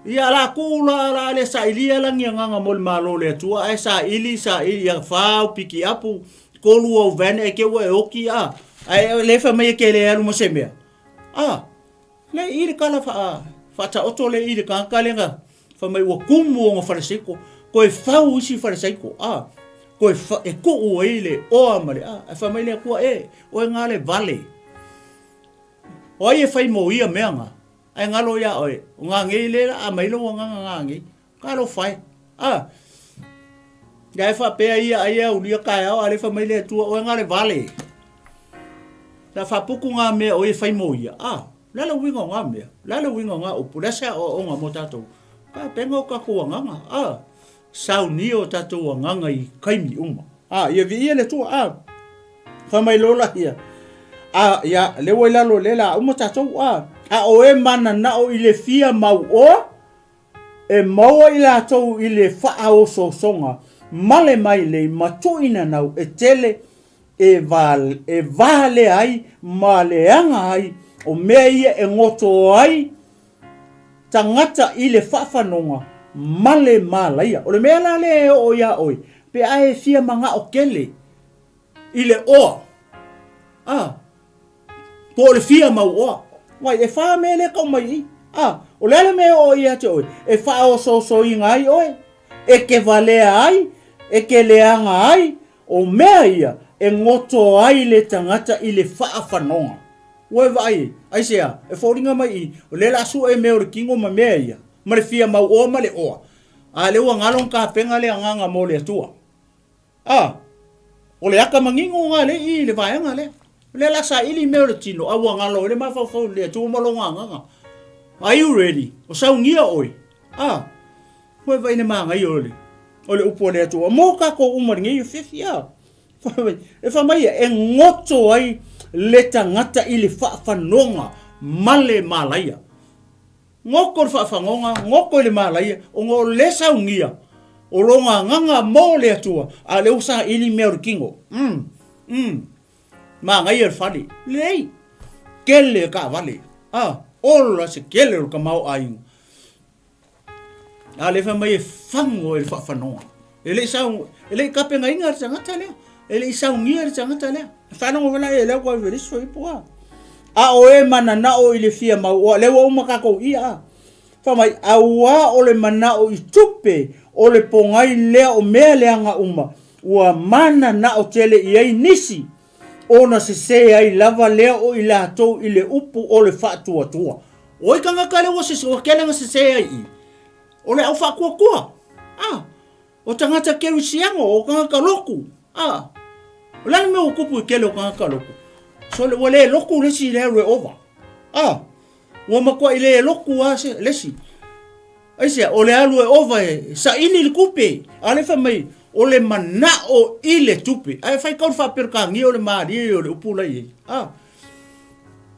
Ia la kuu la la le sailia la ni agaga mo le Malo o le Atua ae saili saili ia fau piki apu kolu au van e ke ua e oki a ae le fai mai e ke le alu ma se mea. Ah, le i le kala wha, whaataoto le i le kāka le nga fai mai ua kumu o nga faleseiko koe fau isi faleseiko a koe fa, e kuu ai le oa ma le a ae fai mai le Atua e oe nga le vale o ai e fai mo ia mea nga ae ngalo ia oe o nga ngei le la a mai lou agaga nga ngei talofa e a ia e faapea ia ai e aulia kaeao a le fai mai le Atua oe nga le vale la faapuku ngā mea o e fai mo ia a le a le uiga o ngā mea le a le uiga o ngā upu le a se aoaoga mo tatou ka penga o tatou agaga a saunia o tatou agaga i kaimi uma a ia viia le Atua a fai mai loa laia a ia le ua i lalo le la uma tatou a a o e mananao i le fia mauoa e maua i latou i le faaosoosoga ma le mailei ma tuuinanau e tele e e valea ai ma leaga ai o mea ia e goto ai. tagata i le faafanoga ma le malaia. O le mea la lea e oo iā oe, pe a e fia magao tele i le oa, a, po o le fia mau oa. Wai, e wha mea lea kau mai i. A, o le a le mea e oo ia te oe, e faaosoosoina ai oe, e ke valea ai, e ke leaga ai, o mea ia e goto ai le tagata i le faafanoga. Ua e vaai ai, aisea, e foliga mai i, o lea o le a sue mea o le tino ma mea ia, ma le fia mau oa ma le oa, a lea ua galo ona tapena le agaga mo le Atua. A, o le aka manino lena lea i i le vaega lea. O lea o le a saili mea o le tino, a ua galo ai le mafaufau i le Atua ma lona agaga. Are you ready? O saunia oe. A, ua e vaai i le manaia o le, o le upu a le Atua. Mo tatou uma i lenei afiafi, a. E fai mai ia, e goto ai le tagata i le faafanoga ma le malaia. Goto le faafanoga, goto i le malaia, ona o le saunia o lona agaga mo le Atua, a o lea ua saili mea o le tino. Mm, mm. Manaia le fale. Lelei. Tele taavale. Ah, ola se tele o le tamaoaiga. A lea fai mai e fago e le faafanoa. E le i sau, e le i tapenaina le tagata lea. E le i saunia le tagata lea. E faalogo foi la e lea ua i le ipo a. A o e mananao i le fia mau oa, lea ua uma tatou ia a. Fai mai, auā o le manao i tupe, o le pogai lea o mea leaga uma, ua mananao tele i ai nisi, ona sese ai lava lea o i latou i le upu o le faatuatua. O ai tagata lea ua sese, ua tele na sese ai i? O le au faatuatua. A, o tagata kerisiano, o tagata lotu. A, o le a le mea ua tupu i tele o tagata lotu? Sole, ua le lotu le isi i le alu e ova. A, ua matuai le lotu lava le isi. Aisea? O le alu e ova e saili le tupe. A lea fai mai, o le manao i le tupe. Ae faitau le faa-Peretania o le malie o le upu la i ai. A,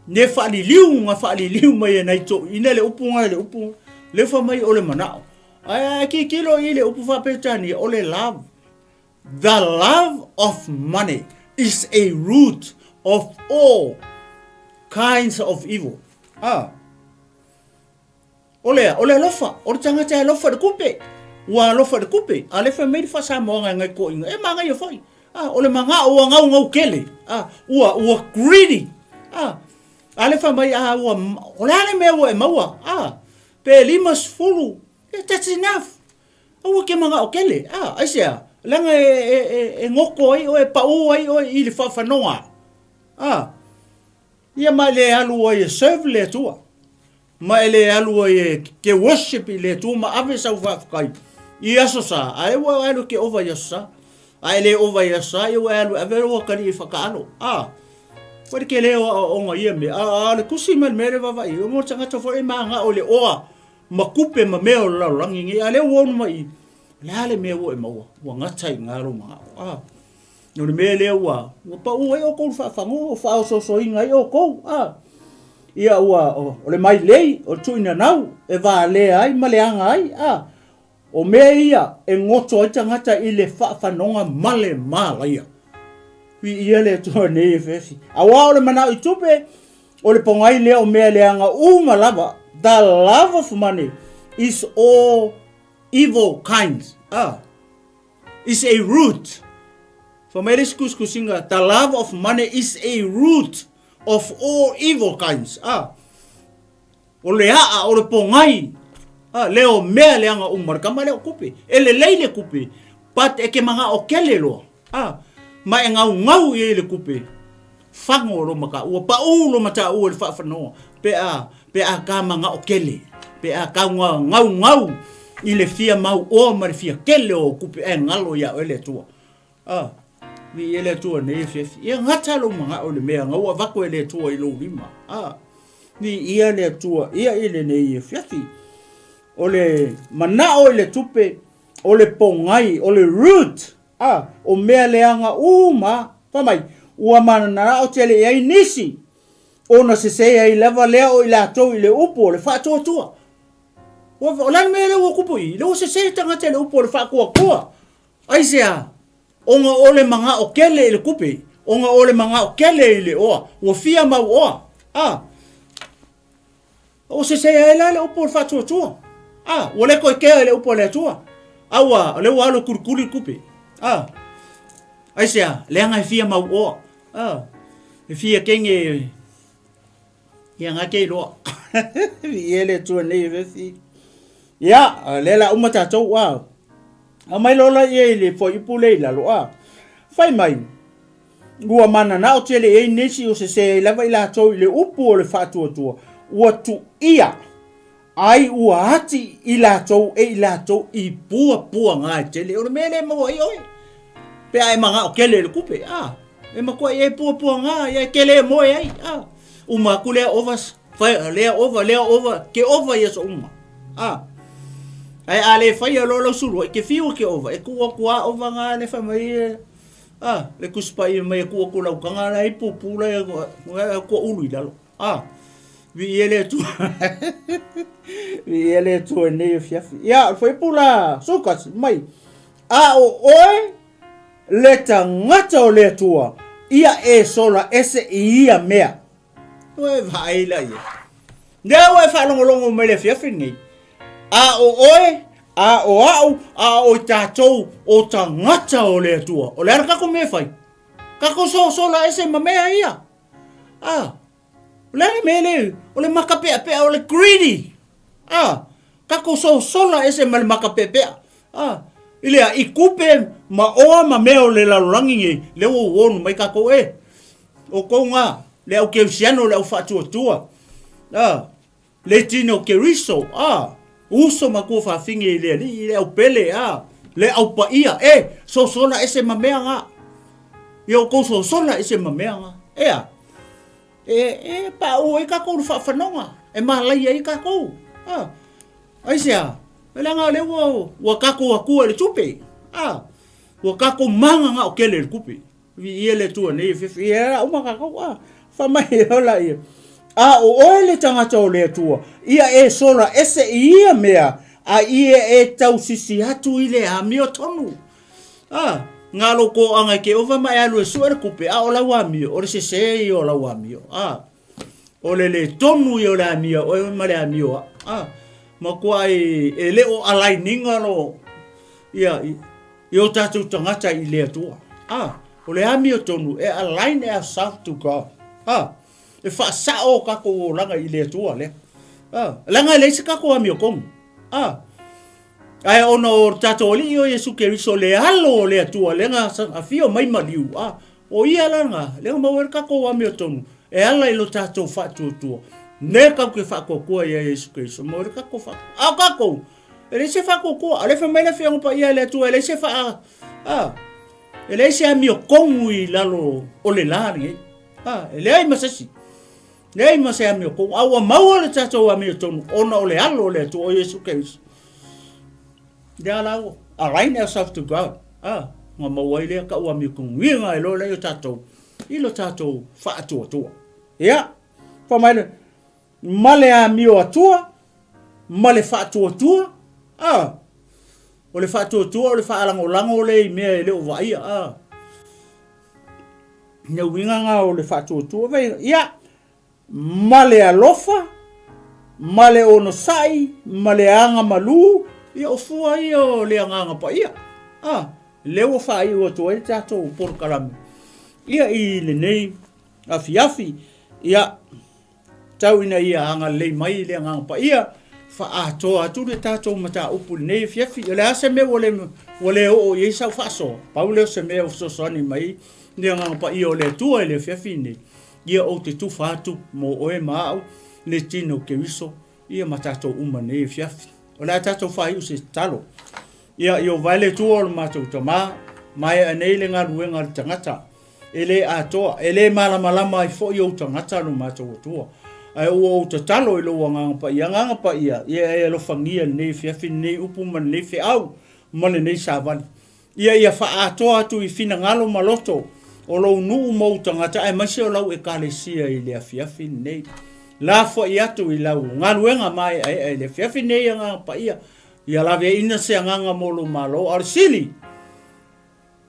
ne faaliliu na faaliliu mai e nai toeaiina le upu na i le upu. Lea fai mai o le manao. Ae a tilotilo i le upu faa-Peretania, o le love. The love of money is a root of all kinds of evil. A. O le a? O le alofa. O le tagata e alofa i le kupe. Ua alofa i le kupe. A lea fai mai le faa-Samoaga e ngai toeaiina. E manaia foi. A, o le magao ua gaugau tele. A, ua, ua greedy. A, a lea fai mai, a, ua, o le a le mea ua e maua? A, pe 50, yeah, that's enough. Aua ke magao tele. A, aisea? Leaga e, e, e, e goto ai oe, e pau ai oe i le faafanoga. A, ia ma e le alu ai e serve le Atua. Ma e le alu ai e ke worship i le Atua ma ave sau faafetai i Aso Sa, ae ua alu ke ova i Aso Sa. A e le ova i Aso Sa, ia ua e alu e ave lou atalii e whakaalo. A, koe le kele o aoaoga ia mea. A, a, le kusi mai le mea le vavaai, o mo tagata foi e māngao i le oa ma kupe ma mea o le lalolagi nei. A lea ua ono mai i, o le a le mea ua e maua, ua gata i ngā lou mangao. A, O le mea lea ua, ua pau ai oukou i le faafagoa, ua faaosoosoina ai oukou, a. Ia ua, o, o le mailei, o le tuuinanau, e valea ai ma leaga ai, a. O mea ia e goto ai tagata i le faafanoga ma le malaia. Viia le Atua nei e fefi. Auā o le manao i tupe, o le pogai lea o mea leaga uma lava, the love of money is all evil kinds, a. is a root. Fai mai le isi tusitusiga, the love of money is a root of all evil kinds. Ah. O le aa, o le pogai, ah, le o mea leaga uma, le kama lea o kupe. E lelei le kupe, but e ke magao kele loa. Ah. Ma e gaugau i ai le kupe. Fago lo maka ua paʻū lo mataʻu e le faafanoa pe a pe a ka magao kele pe a kau gaugau i le fia mau oa ma le fia kele o kupe ae galo iā oe le Atua. A, viia le Atua nei afiafi. Ia gata lou magao i le mea ga ua avatu e le Atua i lou lima. A, viia le Atua ia i lenei afiafi. O le manao i le tupe, o le pogai, o le root A, o mea leaga uma, fai mai, ua mananao tele i ai nisi, ona sese ai lava lea o i latou i le upu o le faatuatua. Ua, o le a le mea lea ua kupu i? Lea ua sese tagata i le upu o le faatuatua. Aisea? Ona o le magao tele i le kupe, ona o le magao tele i le oa, ua fia mau oa. A. Ua sese ai la le upu o le faatuatua. A, ua le toe kea i le upu a le Atua. A ua, o lea ua alu e kulikuli le tupe. A, aisea, leaga e fia mauoa. A, e fia kenge, ia nga ke iloa. Viia le Atua nei e fefi. Ia, o lea la uma tatou, a. Aumai loa laia i le fuaiupu lea i lalo, a. Fai mai, Ua mananao tele i ai nisi o sese ai lava i latou i le upu o le faatuatua, ua tuia ai ua ati i latou e i latou i puapuaga e tele. O le mea lea e maua ai oe, pe a e manao tele i le tupe, a, e matuai e puapuaga, ia e tele e moe ai, a, uma atu lea ova, fai, lea ova, lea ova, ke ova i aso uma, a. Ae a le faia loa lau suluai, ke fiu e ke ova, e tuu atu a ova nga le fai mai e, A, le Tusi Paia mai e tuu atu lau taga la e pupu la e kua ulu i lalo. A, viia le Atua. Viia le Atua i lenei afiafi. Ia, o le fuaiupu la 11 mai, A o oe le tagata o le Atua, ia e sola ese i ia mea. Ua e vaai la ia. Lea ua e faalogologo mai le afiafi lenei. A o oe, a o au, a o i tatou o tagata o le Atua. O le a le tatou mea e fai? Tatou sosola ese ma mea ia. A, o le a le mea le, o le makapeapea, o le greedy. A, tatou sosola ese ma le makapeapea. A, i le a, i kupe ma oa ma mea o le lalolagi nei, lea ua uonu mai tatou e. O kou nga, le au kerisiano, le au faatuatua, a, le tino Keriso, a, uso ma kua fafine i le alii, le au pele, a, le au paia, e, sosola ese ma mea nga. Ia o kou sosola ese ma mea nga. E a, e, e paʻu ai kakou le faafanoga, e malaia ai kakou. A, aisea, e leaga o lea ua, ua kakou akua i le tupe. A, ua kakou magagao tele i le tupe. Viia le Atua nei e fefe ia uma kakou a fa mai ola ia. A o oe le tagata o le Atua, ia e sola ese i ia mea, a ia e tausisi atu i le amiotonu. A, nga lo koʻoaga i ke ova ma e alu e sue le kupe, a o lau amio, o le sese ia o lau amio. A, o le le tonu ia o le amio oe ma le amio aʻu. A, makuai e le o alainiga lo, ia, i o tatou tagata i le Atua. A, o le amiotonu e align ourselves to God. A, e faasao o tatou olaga i le Atua lea. A, leaga e leai se tatou amiotonu. A, ae ona o le tatou Alii o Iesu Keriso le alo o le Atua lea na afio mai maliu, a, o ia la na, lea na maua ai le tatou amiotonu e ala i lo tatou faatuatua. Ne tatou te faatuatua ia Iesu Keriso, maua ai le tatou faatuatua. A o tatou, E leai se faakuakua. O lea e fai mai le Afioga Paia e le Atua, e leai se faa... A, e leai se amiotonu i lalo o le la lenei. A, e leai ma se isi. Leai ma se amiotonu. A ua maua le tatou amiotonu ona o le alo o le Atua, o Iesu Keriso. Lea la ua align ourselves to God. A, na maua ai lea kau amiotonu. Ia na e loa lea o tatou i lo tatou faatuatua. Ia, fai mai le, ma le amio atua, ma le faatuatua, a. O le faatuatua o le faalagolago lea i mea e le o vaaia, a. Le uiga lena o le faatuatua, vei, ia, ma le alofa, ma le onosai, ma le agamalu, ia o fua ia o le Agaga Paia, a. Lea ua faaiu atu ai le tatou polokalame, ia, i lenei afiafi, ia, Tau ina ia agalelei mai le Agaga Paia, faaatoa atu le tatou mataupu i lenei afiafi. O le a se mea ua le, ua le oo i ai sau faasoa? Pau lea o se mea ua fesoasoani mai le Agaga Paia o le Atua i le afiafi lenei, ia ou te tufa atu mo oe ma au, le tino o Keriso, ia ma tatou uma i lenei afiafi. O le a tatou faaiu se tatalo. Ia, Ieova e le Atua o le matou Tama, maea nei le galuega a le tagata. E le atoa, e le malamalama ai foi ou tagata lo matou Atua. Ae ua ou tatalo i lou Agaga Paia, Agaga Paia, ia e alofagia lenei afiafi, lenei upu ma lenei feau ma lenei savali. Ia ia faaatoa atu i finagalo ma loto o lou nuu ma ou tagata aemaise o lau Ekalesia i le afiafi lenei. Lafoai atu i lau galuega maeaea i le afiafi lenei, Agaga Paia, ia laveaiina se agaga mo lou Malo, a o le sili,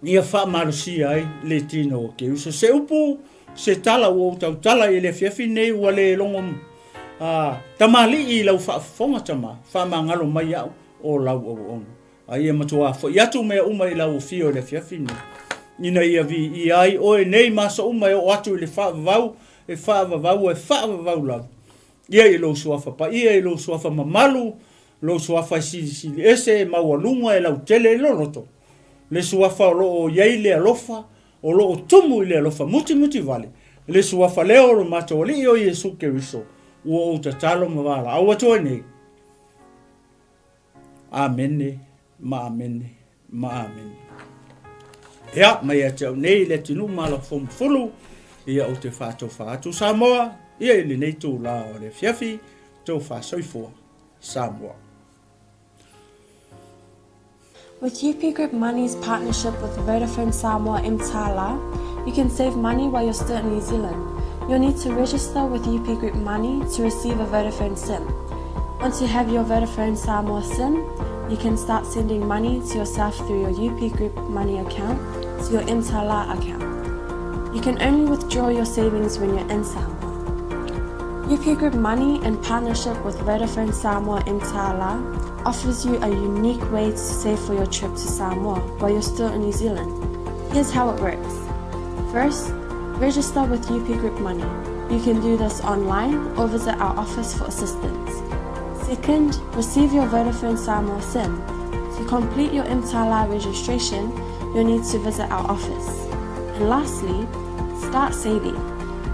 ia faamalosia ai le tino o Keriso. Se upu, se tala ua ou tautala i le afiafi nei ua le logo Tamalii i lau faafofoga tama, faamagalo mai au o lau auauna. A ia matuā foi atu mea uma i lau afio i le afiafi nei, ina ia viia ai oe nei ma aso uma e oo atu i le faavavau, e faavavau e faavavau lava. Ia i lou suafa paia, i lou suafa mamalu, lou suafa e silisili ese, e maualuga, e lautele, e loloto, le suafa o lo o i ai le alofa, o lo o tumu i le alofa mutimuti vale, le suafa lea o lo matou Alii o Iesu Keriso, ua ou tatalo ma valaau atu ai nei. Amene ma amene ma amene. Ia, mai ia te au nei le atunuu ma Alafomafulu, ia ou te faatofa atu Samoa, ia i lenei itulā o le afiafi, tofa soifua Samoa. With UP Group Money's partnership with Vodafone Samoa Mtala, you can save money while you're still in New Zealand. You'll need to register with UP Group Money to receive a Vodafone SIM. Once you have your Vodafone Samoa SIM, you can start sending money to yourself through your UP Group Money account to your Mtala account. You can only withdraw your savings when you're in Samoa. UP Group Money, in partnership with Vodafone Samoa Mtala, offers you a unique way to save for your trip to Samoa while you're still in New Zealand. Here's how it works. First, register with UP Group Money. You can do this online or visit our office for assistance. Second, receive your Vodafone Samoa SIM. To complete your Mtala registration, you'll need to visit our office. And lastly, start saving.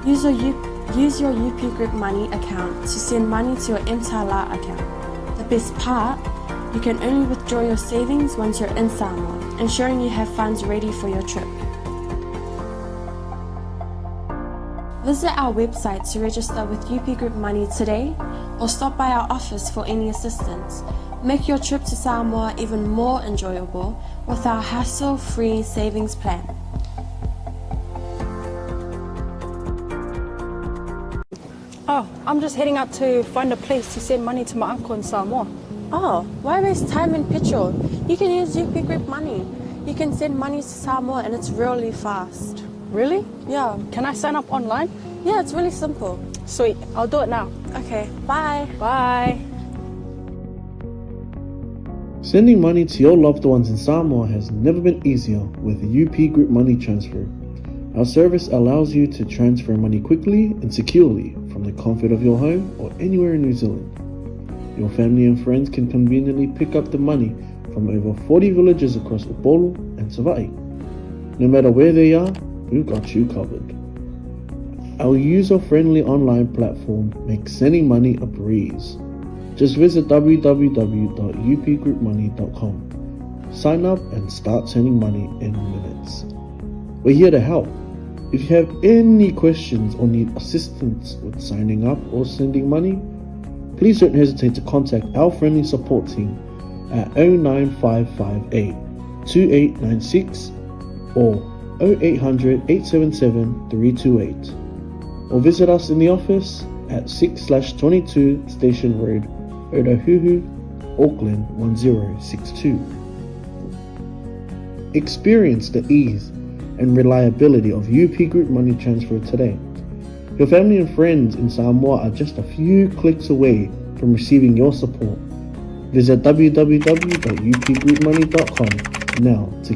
Use your, U- use your UP Group Money account to send money to your Mtala account. The best part, you can only withdraw your savings once you're in Samoa, ensuring you have funds ready for your trip. Visit our website to register with UP Group Money today or stop by our office for any assistance. Make your trip to Samoa even more enjoyable with our hassle-free savings plan. Oh, I'm just heading out to find a place to send money to my uncle in Samoa. Oh, why waste time and petrol? You can use UP Group Money. You can send money to Samoa and it's really fast. Really? Yeah. Can I sign up online? Yeah, it's really simple. Sweet, I'll do it now. Okay, bye. Bye. Sending money to your loved ones in Samoa has never been easier with UP Group Money Transfer. Our service allows you to transfer money quickly and securely from the comfort of your home or anywhere in New Zealand. Your family and friends can conveniently pick up the money from over 40 villages across Upolu and Savai'i. No matter where they are, we've got you covered. Our user-friendly online platform makes sending money a breeze. Just visit www.upgroupmoney.com. Sign up and start sending money in minutes. We're here to help. If you have any questions or need assistance with signing up or sending money, please don't hesitate to contact our friendly support team at 09558 2896 or 0800 877 328 or visit us in the office at 6/22 Station Road, Otahuhu, Auckland 1062. Experience the ease and reliability of UP Group Money Transfer today. Your family and friends in Samoa are just a few clicks away from receiving your support. Visit www.upgroupmoney.com now to